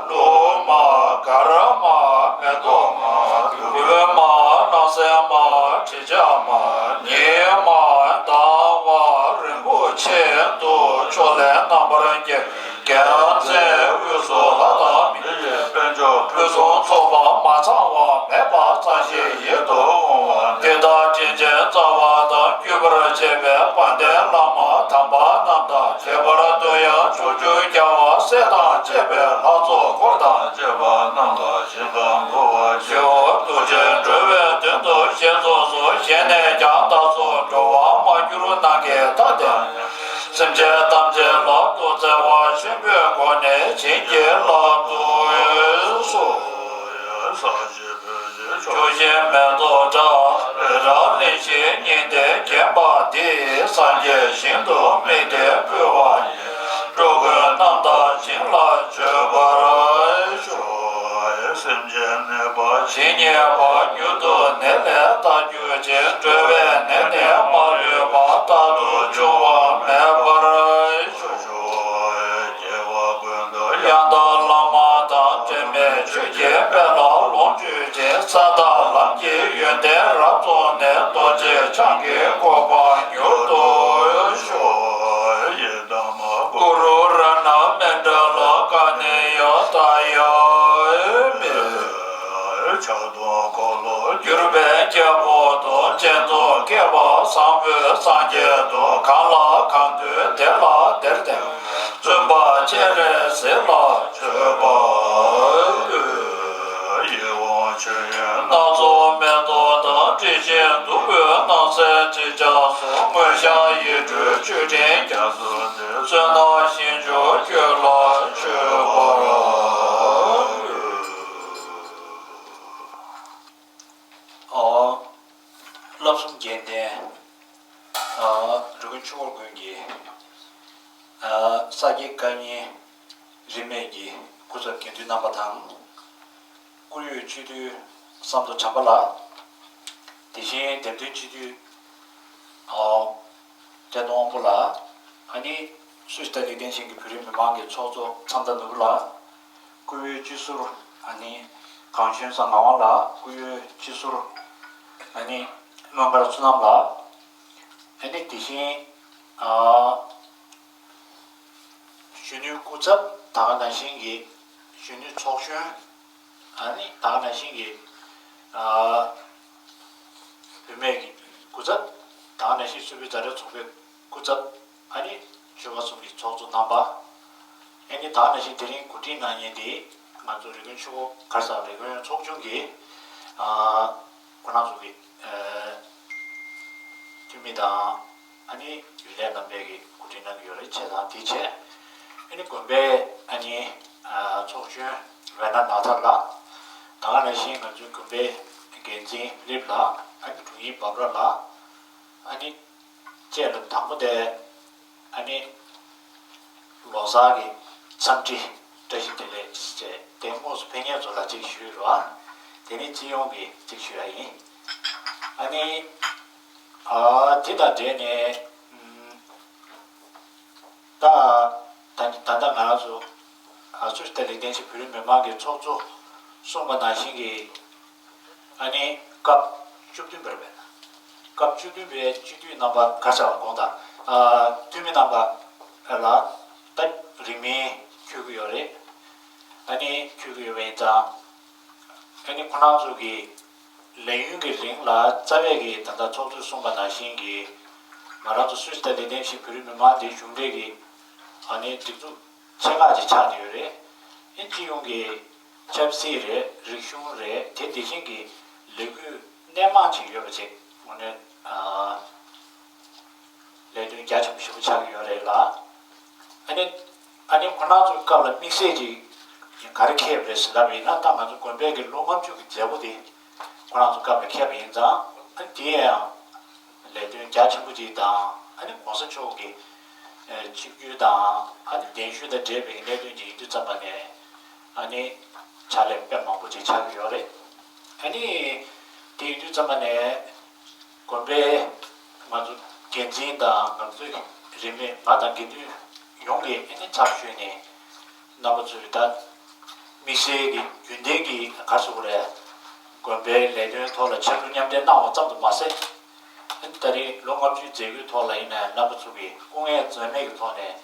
ལྷུ་མ། གར་མ། མེ་ཏོག་མ། གུར་མ། སྣང་གསལ་མ། དྲི་ཆབ་མ། ཉི་མ། ཟླ་བ་རིན་པོ་ཆེ་དུ་ཕྱོགས་ལས་རྣམ་པར་རྒྱལ། རྒྱལ་མཚན་དབུས་སུ་ལྷ་དང་མི་ཡི་དཔལ་འབྱོར་ཕུན་སུམ་ཚོགས་པ་མ་ཚང་བ་མེད་པ་ཙམ་ཞིག་ཡིད་དུ་འོང་བ། དེ་དག་དྲིན་ཅན་རྩ་བ་དང་བརྒྱུད་པར་བཅས་པའི་དཔལ་ལྡན་བླ་མ་དམ་པ་རྣམས་དང་། ཁྱད་པར་དུ་ཡང་ཕྱོགས་བཅུའི་རྒྱལ་བ་སྲས་དང་བཅས་པའི་ལྷ་ཚོགས་འཁོར་དང་བཅས་པ་རྣམས་ལ་ཞིང་ཁམས་འབུལ་བར་བགྱིའོ། ཐུགས་རྗེས་འགྲོ་བའི་དོན་དུ་བཞེས་ཚོགས་སུ། བཞེས་ནས་ཀྱང་བདག་སོགས་འགྲོ་བ་མ་གྱུར་ནམ་མཁའི་མཐའ་དེར། སེམས་ཅན་ཐམས་ཅད་ལ་ཐུགས་བརྩེ་བ་ཆེན་པོའི་སྒོ་ནས་བྱིན་གྱིས་བརླབ་ཏུ་གསོལ། ཕྱོགས་བཞིར་མེ་ཏོག་བཀྲ་བའི་ར་གླིང་བཞི། སྙིང་ཐིག་བརྒྱན་པ་འདི་སངས་རྒྱས་ཞིང་དུ་དམིགས་ཏེ་འབུལ་བ་ཡིན། འགྲོ་ཀུན་རྣམ་དག་ཞིང་ལ་སྤྱོད་པར་ཤོག་སེམས་ཅན་ནད་པ་ཇི་སྙེད་པ། མྱུར་དུ་ནད་ལས་ཐར་གྱུར་ཅིག་འགྲོ་བའི་ནད་ནི་མ་ལུས་པ། རྟག་ཏུ་འབྱུང་བ་མེད་པར་ཤོག་སྐྱེ་བ་ཀུན་ཏུ་ཡང་དག་བླ་མ་དང་། འབྲལ་མེད་ཆོས་ཀྱི་དཔལ་ལ་ལོངས་སྤྱོད་ཅིང་། ས་དང་ལམ་གྱི་ཡོན་ཏན་རབ་རྫོགས་ནས། རྡོ་རྗེ་འཆང་གི་གོ་འཕང་མྱུར་དུ་ཤོག་ཡི་དམ་གུ་རུ་རཏྣ་མཎྜལ་ཀ་ནེ་ཡ་ཏ་ཡ་མི། ཕྱག་སྟོང་འཁོར་ལོ་སྒྱུར་བའི་རྒྱལ་པོ་དང་། སྤྱན་རྫོགས་བསྐལ་པ་བཟང་པོའི་སངས་རྒྱས་དང་། གང་ལ་གང་འདུལ་དེ་ལ་དེར་བསྟེན། བཙུན་པ་སྤྱན་རས་གཟིགས་ལ་མཆོད་པ་འབུལ། ཡིད་འོང་མཆོད་ཡོན་སྣ་ཚོགས་མེ་ཏོག་དང་། དྲི་ཞིམ་བདུག་སྤོས་སྣང་གསལ་དྲི་ཆབ་སོགས། མངོན་ཤར་ཡིད་སྤྲུལ་མཆོད་སྤྲིན་རྒྱ་མཚོ་འདི། བསོད་ནམས་ཞིང་མཆོག་ཁྱོད་ལ་མཆོད་པར་འབུལ། ཨོ། བསླབ་གསུམ་རྒྱན་ལྡན། ཨ། རི་ཀོན་ཆོས་འཁོར་དགོན་གྱི། ཨ། ས་དགེ་བཀའ་རྙིང་རིས་མེད་ཀྱི་སྐུ་ཚབ་དགེ་འདུན་རྣམ་པ་དང་། བཀུར་འོས་སྤྱི་འཐུས་བསམ་མདོ་བྱམས་པ་ལགས། དེ་བཞིན་འདེམས་ཐོན་སྤྱི་འཐུས་ཨ་བཀྲས་མཐོང་དབང་པོ་ལགས། ཨ་ནི་སུད་སི་དང་ལིག་ཏེན་ཤིན་གྱི་བོད་རིགས་མི་མང་གི་ཚོགས་གཙོ་མཚམས་དར་ནོར་བུ་ལགས། བཀུར་འོས་སྤྱི་ཟུར་ཨ་ནི་གངས་ལྗོངས་སངས་ངག་དབང་ལགས། བཀུར་འོས་སྤྱི་ཟུར་ཨ་ནི་མོན་དཀར་བསོད་ནམས་ལགས། ཨ་ནི་དེ་བཞིན་ཨ་གཞོན་ནུའི་སྐུ་ཚབ་ད་ག་ནང་བཞིན་གྱི་གཞོན་ནུའི་ཚོགས་གཞོན། ཨ་ནི་ད་ག་ནང་བཞིན་གྱི་ཨ་བུད་མེད་ཀྱི་སྐུ་ཚབ། ད་ག་ནང་བཞིན་སུད་བོད་མཛའ་འབྲེལ་ཚོགས་པའི་སྐུ་ཚབ། ཨ་ནི་ཆོལ་ཁ་གསུམ་གྱི་ཚོགས་གཙོ་རྣམ་པ། ཨ་ནི་ད་ག་ནང་བཞིན་དེ་རིང་གོ་སྒྲིག་གནང་མཁན་དེ་ང་ཚོ་རི་ཀོན་ཆུ་བོ་གར་ས་རི་ཀོན་ཚོགས་ཆུང་གི་ཨ་ཁོང་རྣམ་ཚོ་གི་ཨ་འཐུས་མི་དང་། ཨ་ནི་རྒྱུན་ལས་རྣམ་པས་ཀྱི་གོ་སྒྲིག་གནང་གི་ཡོད་རེད། བྱས་ཙང་དེ་བྱས་ཨ་ནི་དགོན་པའི་ཨ་ནི་ཨ་ཚོགས་གཞོན་ཝེ་ན་ནཱ་ཐ་ལགས། ད་ག་ནང་བཞིན་ང་ཚོའི་དགོན་པའི་འགན་འཛིན་ལིབ་ལགས། ཨ་ནི་དྲུང་ཡིག་འབབ་ར་ལགས། ཨ་ནི་བཅས་ལ་དང་པོ་དེ་ཨ་ནི་ལོ་གསར་གྱི་འཚམས་འདྲི་བཀྲ་ཤིས་བདེ་ལེགས་ཞེས་དེ་དངོས་སུ་ཕེབས་མཁན་ཚོ་ལ་གཅིག་ཞུས་རོགས། དེ་ནས་སྤྱི་ཡོངས་ཀྱི་གཅིག་ཞུ་ཡ་ཡིན། ཨ་ནི་ཨ་དེ་དང་འབྲེལ་ནས་ཨམ། ད་ད་ད་ལྟ་ང་རང་ཚོ་ཨ་སུད་སི་དང་ལིག་ཏེན་ཤིན་བོད་རིགས་མི་མང་གི་ཚོགས་གཙོ་གསུངས་པ་ནང་བཞིན་གྱི་ཨ་ནི་སྐབས་བཅུ་བདུན་པར་བས་ན། སྐབས་བཅུ་བདུན་པའི་སྤྱི་འཐུས་རྣམ་པ་ག་ས་ལ་དགོངས་དག་ཨ་འཐུས་མི་རྣམ་པ་ལ་ད་རིང་མིན་འཁྱོལ་གྱི་ཡོད་རེད། ཨ་ནི་འཁྱོལ་གྱི་ཡོད་པ་ཡིན་ཙང་། ཨ་ནི་ཁོ་རང་ཚོ་གི་ལས་ཡུན་གྱི་རིང་ལ་རྩ་བའི་གི་ད་ལྟ་ཚོགས་གཙོས་གསུངས་པ་ནང་བཞིན་གྱི་ང་རང་ཚོ་སུད་སི་དང་ལིག་ཏེན་ཤིན་བོད་རིགས་མི་མང་དེའི་གཞུང་འབྲེལ་གྱི་ཨ་ནི་སྒྲིག་འཛུགས་ཆེ་ཁག་ཅིག་ཆགས་བསྡད་ཡོད་རེད། ཨ་ནི་སྤྱི་ཡོངས་ཀྱི་ཆབ་སྲིད་རེད། རིག་གཞུང་རེད། དེ་དེ་བཞིན་གྱི་ལས་འགུལ་སྣེ་མང་ཅིག་ཡོད་པ་ཅིག་དངོས་གནས་ཨ། ལས་དོན་རྒྱ་ཆེན་པོ་ཞེ་པོ་ཆགས་ཀྱི་ཡོད་རེད་ལ། ཨ་ནི་ཨ་ནི་ཁོ་རང་ཚོའི་སྐབས་ལ་དམིགས་བསལ་གྱི་ག་རེ་འཁེལ་བ་རེད་ཟེར་ལབ་པ་ཡིན་ན། ད་ང་ཚོ་དགོན་པའི་གི་ལོ་ལྔ་བཅུ་གི་མཛད་སྒོ་དེ་ཁོ་རང་ཚོའི་སྐབས་ལ་འཁེལ་བ་ཡིན་ཙང་། ཨ་ནི་དེ་ཡང་ལས་དོན་རྒྱ་ཆེན་པོ་ཅིག་དང་། ཨ་ནི་གོང་ས་མཆོག་གི་ཆིབས་བསྒྱུར་དང་། ཨ་ནི་གདན་ཞུ་དང་འབྲེལ་བའི་གནད་དོན་ཅིག་ཡིན་དུས་ཙམ་པ་ནས། ཨ་ནི་ཕྱག་ལས་དཔེ་མང་པོ་ཅིག་ཆགས་ཀྱི་ཡོད་རེད། ཨ་ནི་དེ་ཡིན་དུས་ཙམ་པ་ནས་དགོན་པའི་ང་ཚོ་འགན་འཛིན་དང་། ང་ཚོའི་རིས་མེད་ང་དང་དགེ་འདུན་ཡོངས་ཀྱི་ཨ་ནི་ཚབ་ཞུས་ནས་རྣམ་པ་ཚོས་ད་དམིགས་བསལ་གྱི་རྒྱུན་ལྡན་གྱི་ག་རེ་ཟེར་དགོས་རེད། དགོན་པའི་ལས་དོན་ཐོག་ལ་ཕྱག་ལུས་མཉམ་འབྲེལ་གནང་བ་ཙམ་དུ་མ་ཟད། ཨ་ནི་ད་རེས་ལོ་ལྔ་བཅུའི་མཛད་སྒོའི་ཐོག་ལ་ཡིན་ནའི་རྣམ་པ་ཚོ་གིས་སྐུ་ངལ་འཛེམས་མེད་ཀྱི་ཐོག་ནས་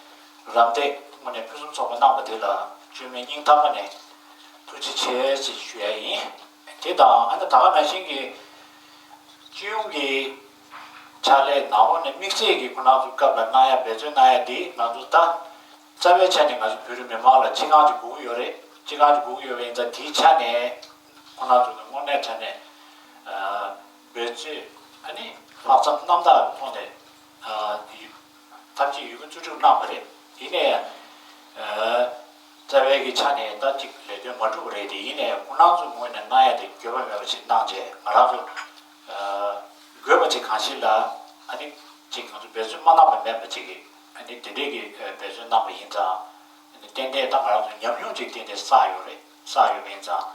རམ་འདེགས་དངོས་གནས་ཕུན་སུམ་ཚོགས་པ་གནང་བ་དེ་ལ་བཅོས་མིན་སྙིང་ཐག་པ་ནས་ཐུགས་རྗེ་ཆེ་ཞེས་ཞུ་ཡ་ཡིན། དེ་དང་ཨ་ནི་ད་ག་ནང་བཞིན་གྱི་སྤྱི་ཡོངས་ཀྱི་ཕྱག་ལས་ནང་ལོགས་ནས་དམིགས་བསལ་གྱི་ཁོང་རྣམ་ཚོའི་སྐབས་ལ་གནང་ཡ་འབད་བརྩོན་གནང་ཡ་དེ། ང་ཚོ་ད་རྩ་བའི་ཆ་ནས་ང་ཚོ་བོད་རིགས་མི་མང་ལ་སྤྱི་ཁང་ཅིག་དགོས་ཀྱི་ཡོད་རེད། སྤྱི་ཁང་ཅིག་དགོས་ཀྱི་ཡོད་པ་ཡིན་ཙང་། དེའི་ཆ་ནས་ཁོང་རྣམ་ཚོ་གི་དངོས་གནས་དྲང་གནས་ཨ་འབད་བརྩོན། ཨ་ནི་ལྷག་བསམ་རྣམ་དག་གི་ཐོག་ནས་ཨ་ཐབས་ཇུས་ཡོད་རྒུ་བརྩོན་འགྲུས་གནང་བ་རེད། ཡིན་ནའི་ཨ་རྩ་བའི་གི་ཆ་ནས་ད་ཅིག་ལས་དོན་མ་གྲུབ་པ་རེད་དེ། ཡིན་ནའི་ཁོང་རྣམ་ཚོའི་ངོས་ནས་གནང་ཡ་དེ་འགྱོད་པ་མེད་པ་ཞིག་གནང་བྱས། ང་རང་ཚོ་ཨ་དགོས་པ་ཅིག་གང་ཞིག་ལ་ཨ་ནི་ཅིག་ང་ཚོ་འབད་བརྩོན་མ་གནང་བ་མེད་པ་ཅིག་གི་ཨ་ནི་དེ་འདྲའི་གི་འབད་བརྩོན་གནང་བ་ཡིན་ཙང་། ཨ་ནི་ཏན་ཏན་ད་ང་རང་ཚོ་ཉམས་མྱོང་ཅིག་ཏན་ཏན་བསགས་ཡོད་རེད། བསགས་ཡོད་པ་ཡིན་ཙང་།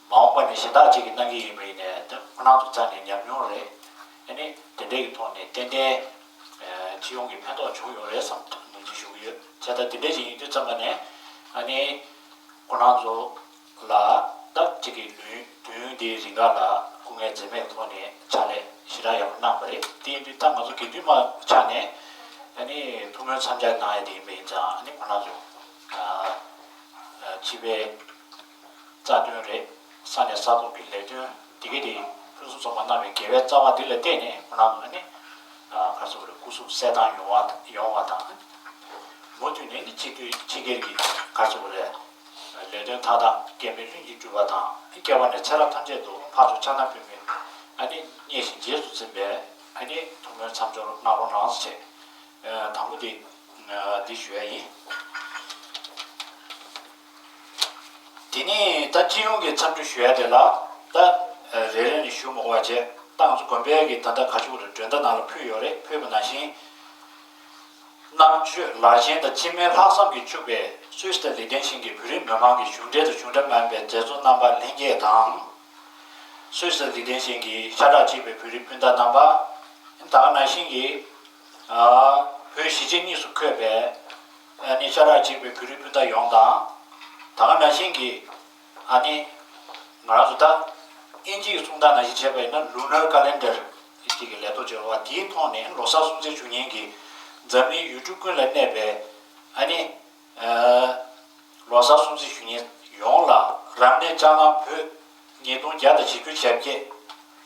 མ་འོངས་པ་ནས་གཞན་དག་ཅིག་གིས་གནང་གི་ཡིན་པ་ཡིན་ནའི་ད་ཁོང་རྣམ་ཚོ་རྩ་ནས་ཉམས་མྱོང་རེད། ཨ་ནི་དེ་འདྲའི་གི་ཐོག་ནས་ཏན་ཏན་ཨ་སྤྱི་ཡོངས་ཀྱི་ཕན་ཐོགས་བྱུང་ཡོད་རེད་བསམ་ནན་བརྗོད་ཞུ་གི་ཡོད། བྱས་ཙང་དེ་འདྲ་ཞིག་ཡིན་དུས་ཙམ་པ་ནས་ཨ་ནི་ཁོང་རྣམ་ཚོ་ལ་ད་ཅིག་གི་ལོ་དུས་ཡུན་འདིའི་རིང་ག་ལ་སྐུ་ངལ་འཛེམས་མེད་ཐོག་ནས་ཕྱག་ལས་ཞེ་དྲག་ཡག་པོ་གནང་བ་རེད། དེ་ཡིན་དུས་ད་ང་ཚོ་དགེ་འདུན་པ་ཆ་ནས་ཨ་ནི་ཐུགས་སྨོན་མཚམས་སྦྱར་གནང་ཡ་དེ་ཡིན་པ་ཡིན་ཙང་། ཨ་ནི་ཁོང་རྣམ་ཚོ་ཨ་ཨ་སྤྱི་པའི་རྩ་དོན་རེད། ས་གནས་ས་ཐོག་གི་ལས་དོན་དེ་ག་དེ་ཕུན་སུམ་ཚོགས་པ་གནང་བའི་དགེ་བའི་རྩ་བ་འདི་ལ་བརྟེན་ནས། ཁོང་རྣམ་ཚོ་ནི་ཨ་ག་རེ་ཟེར་དགོས་རེད། སྐུ་གཟུགས་གསལ་ཐང་ཡོང་བ་ཡོང་བ་དང་། མུ་མཐུད་ནས་ནི་སྤྱི་འཐུས་སྤྱི་སྒེར་གྱི་ག་རེ་ཟེར་དགོས་རེད། ལས་དོན་མཐའ་དག་འགལ་མེད་ལྷུན་གྱིས་གྲུབ་པ་དང་། སྐྱེ་བ་ནས་ཚེ་རབས་ཐམས་ཅད་དུ་འཕགས་མཆོག་ཕྱག་ན་པདྨོས་ཨ་ནི་མཉེས་ཤིང་རྗེས་སུ་འཛིན་པའི་ཨ་ནི་ཐུགས་སྨོན་མཚམས་སྦྱོར་གནང་རོགས་གནང་ཞེས། ཨ་དང་པོ་དེ་ཨ་འདི་ཞུ་ཡ་ཡིན། དེ་ནས་ད་སྤྱི་ཡོངས་ཀྱི་འཚམས་འདྲི་ཞུ་ཡ་དེ་ལ་ད་ཨ་རེ་རེ་ནས་ཞུ་མི་དགོས་པ་བྱས། ད་ང་ཚོ་དགོན་པའི་གི་ད་ལྟ་ག་ཅུ་རེ་མགྲོན་བརྡ་ནང་ལ་ཕུལ་ཡོད་རེད། ཕུལ་བ་ནང་བཞིན། རྣམ་དཔྱོད་ལར་ཞེན་དང་སྤྱི་སྨན་ལྷག་བསམ་གྱིས་ཕྱུག་པའི་སུད་སི་དང་ལིག་ཏེན་ཤིན་གྱི་བོད་རིགས་མི་མང་གི་གཞུང་འབྲེལ་དང་གཞུང་འབྲེལ་མ་ཡིན་པའི་མཛད་གཙོ་རྣམ་པ་ལྷན་རྒྱས་དང་། སུད་སི་ལི་ཐན་ཞིང་གི་ཤ་ཁྲག་གཅིག་པའི་བོད་རིགས་སྤུན་ཟླ་རྣམ་པ། ད་ག་ནང་བཞིན་གྱི་ཨ་བོད་གཞིས་བྱེས་གཉིས་སུ་འཁོད་པའི་ཨ་ནི་ཤ་ཁྲག་གཅིག་པའི་བོད་རིགས་སྤུན་ཟླ་ཡོངས་དང་། ད་ག་ནང་བཞིན་གྱི་ཨ་ནི་ང་རང་ཚོ་ད་དབྱིན་ཇིའི་གསུང་སྟངས་ནང་བཞིན་བྱས་པ་ཡིན་ན་ལུ་ནར་ཀ་ལེན་ཌར་ཅིག་གི་ལས་ཐོག་ཅིག་ཡོད་པ་དེའི་ཐོག་ནས་ལོ་གསར་སྲུང་བརྩི་ཞུ་མཁན་གྱི་འཛམ་གླིང་ཡུལ་གྲུ་ཀུན་ལ་གནས་པའི་ཨ་ནི། ལོ་གསར་སྲུང་བརྩི་ཞུ་མཁན་ཡོངས་ལ་རབ་གནས་སྤྱང་ལམ་བོད་ཉིས་སྟོང་བརྒྱ་དང་བཞི་བཅུ་ཞེ་བརྒྱད།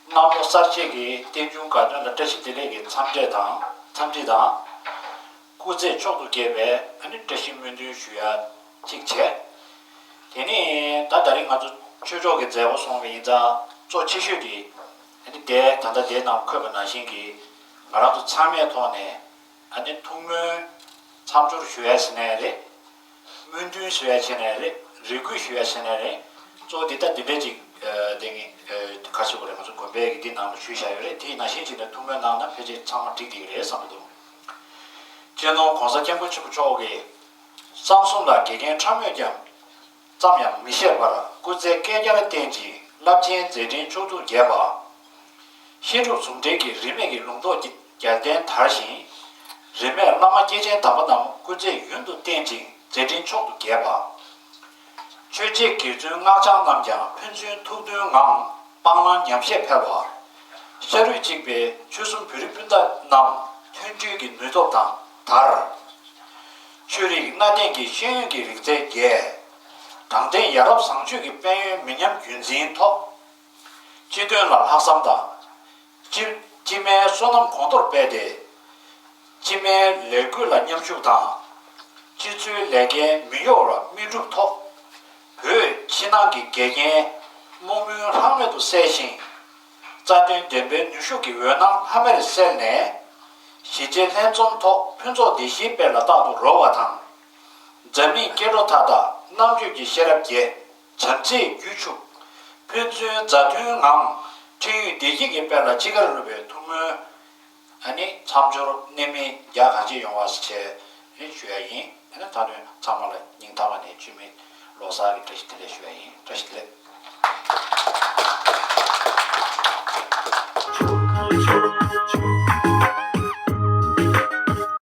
གནམ་ལོ་གསར་བརྗེ་གི་རྟེན་འབྱུང་དགའ་སྟོན་ལ་བཀྲ་ཤིས་བདེ་ལེགས་ཀྱི་འཚམས་འདྲི་དང་འཚམས་འདྲི་དང་། སྐུ་ཚེ་མཆོག་ཏུ་རྒྱས་པའི་ཨ་ནི་བཀྲ་ཤིས་སྨོན་འདུན་ཞུ་ཡ་གཅིག་བྱས། དེ་ནས་ད་ད་རེས་ང་ཚོ་ཆོས་ཕྱོགས་ཀྱི་མཛད་སྒོ་སོང་བ་ཡིན་ཙང་གཙོ་ཆེ་ཤོས་དེ་ཨ་ནི་དེ་ད་ལྟ་དེའི་ནང་འཁོད་པ་ནང་བཞིན་གྱི་ང་རང་ཚོ་ཚང་མའི་ཐོག་ནས། ཨ་ནི་ཐུགས་སྨོན་མཚམས་སྦྱོར་ཞུ་ཡ་ཟེར་ནའི་རེད། སྨོན་འདུན་ཞུ་ཡ་བྱས་ནའི་རེད། རེ་སྐུལ་ཞུ་ཡ་བྱས་ནའི་རེད། གཙོ་བོ་འདི་ལྟ་འདི་འདྲ་ཅིག་ཨ་དེ་ངས་ཨ་ག་རེ་ཞུ་དགོས་རེད། ང་ཚོ་དགོན་པའི་གི་འདི་ནང་ལ་ཞུས་བཞག་ཡོད་རེད། དེ་ནང་བཞིན་བྱས་ནས་ཐུགས་སྨོན་གནང་ན་ཕལ་ཆེར་ཚང་མ་འགྲིག་བསྡད་ཀྱི་རེད་བསམ་གྱི་འདུག་སྤྱི་ནོར་༸གོང་ས་༸སྐྱབས་མགོན་ཆེན་པོ་མཆོག་གིས་གསང་གསུམ་ལ་དགེ་རྒན་ཕྲ་མོས་ཀྱང་། ཙམ་ཡང་མི་བཞེད་པར་སྐུ་ཚེ་བསྐལ་བརྒྱར་བརྟན་ཅིང་རླབས་ཆེན་མཛད་འཕྲིན་མཆོག་ཏུ་རྒྱས་པ། ཤེས་རབ་ཟུང་འབྲེལ་གྱི་རིས་མེད་ཀྱི་ལུང་རྟོགས་རྒྱལ་བསྟན་དར་ཞིང་། རིས་མེད་བླ་མ་སྐྱེས་ཆེན་དམ་པ་རྣམས་སྐུ་ཚེ་ཡུན་དུ་བརྟན་ཅིང་མཛད་འཕྲིན་མཆོག་ཏུ་རྒྱས་པ། ཆོས་བྱེད་དགེ་བཙུན་སྔགས་འཆང་རྣམས་ཀྱང་ཕན་ཚུན་ཐུགས་མཐུན་ངང་སྤང་བླང་ཉམས་བཞེས་འཕེལ་བ། ཤ་རུས་གཅིག་པའི་ཆོལ་གསུམ་བོད་རིགས་སྤུན་ཟླ་རྣམས་མཐུན་སྒྲིལ་གྱི་ནུས་སྟོབས་དང་དར། ཆོས་རིག་གནའ་དེང་གི་ཤེས་ཡོན་གྱི་རིག་རྩལ་རྒྱས། དྲང་བདེན་ཡ་རབས་བཟང་སྤྱོད་ཀྱི་དཔལ་ཡོན་མི་ཉམས་རྒྱུན་འཛིན་ཐོག་སྤྱི་དོན་ལ་ལྷག་བསམ་དང་། སྤྱི་སྤྱི་སྨན་བསོད་ནམས་གོང་མཐོར་སྤེལ་ཏེ། སྤྱི་སྨན་ལས་འགུལ་ལ་མཉམ་ཞུགས་དང་། སྤྱི་ཚོའི་ལས་འགན་མི་གཡོ་བར་སྨིན་གྲུབ་ཐོག་བོད་ཕྱི་ནང་གི་དགེ་རྒན་རྨོངས་མུན་ལྷག་མེད་དུ་གསལ་ཞིང་། རྩ་དོན་བདེན་པའི་ནུས་ཤུགས་ཀྱི་འོད་སྣང་ལྷམ་མེར་གསལ་ནས། གཞིས་བྱེས་ལྷན་འཛོམས་ཐོག་ཕུན་ཚོགས་བདེ་སྐྱིད་སྤེལ་ལ་རྟག་ཏུ་རོལ་བ་དང་། འཛམ་གླིང་སྐྱེ་འགྲོ་མཐའ་དག་རྣམ་དཔྱོད་ཀྱི་ཤེས་རབ་རྒྱས། བྱམས་བརྩེས་རྒྱུད་ཕྱུག་ཕན་ཚུན་མཛའ་མཐུན་ངང་འཕྲིན་ཡུལ་བདེ་སྐྱིད་ཀྱི་དཔལ་ལ་འཆི་ཁར་བསླུ་བའི་ཐུགས་སྨོན། ཨ་ནི་མཚམས་སྦྱོར་གནད་སྨིན་རྒྱ་གང་ཆེ་ཡོང་བ་བྱས་ནས་ཞུ་ཡ་ཡིན། ཨ་ནི་ད་དུང་ཚང་མ་ལ་སྙིང་ཐག་པ་ནས་མཆོད་མེ་ལོ་གསར་གྱི་བཀྲ་ཤིས་བདེ་ལེགས་ཞུ་ཡ་ཡིན། བཀྲ་ཤིས་བདེ་ལེགས།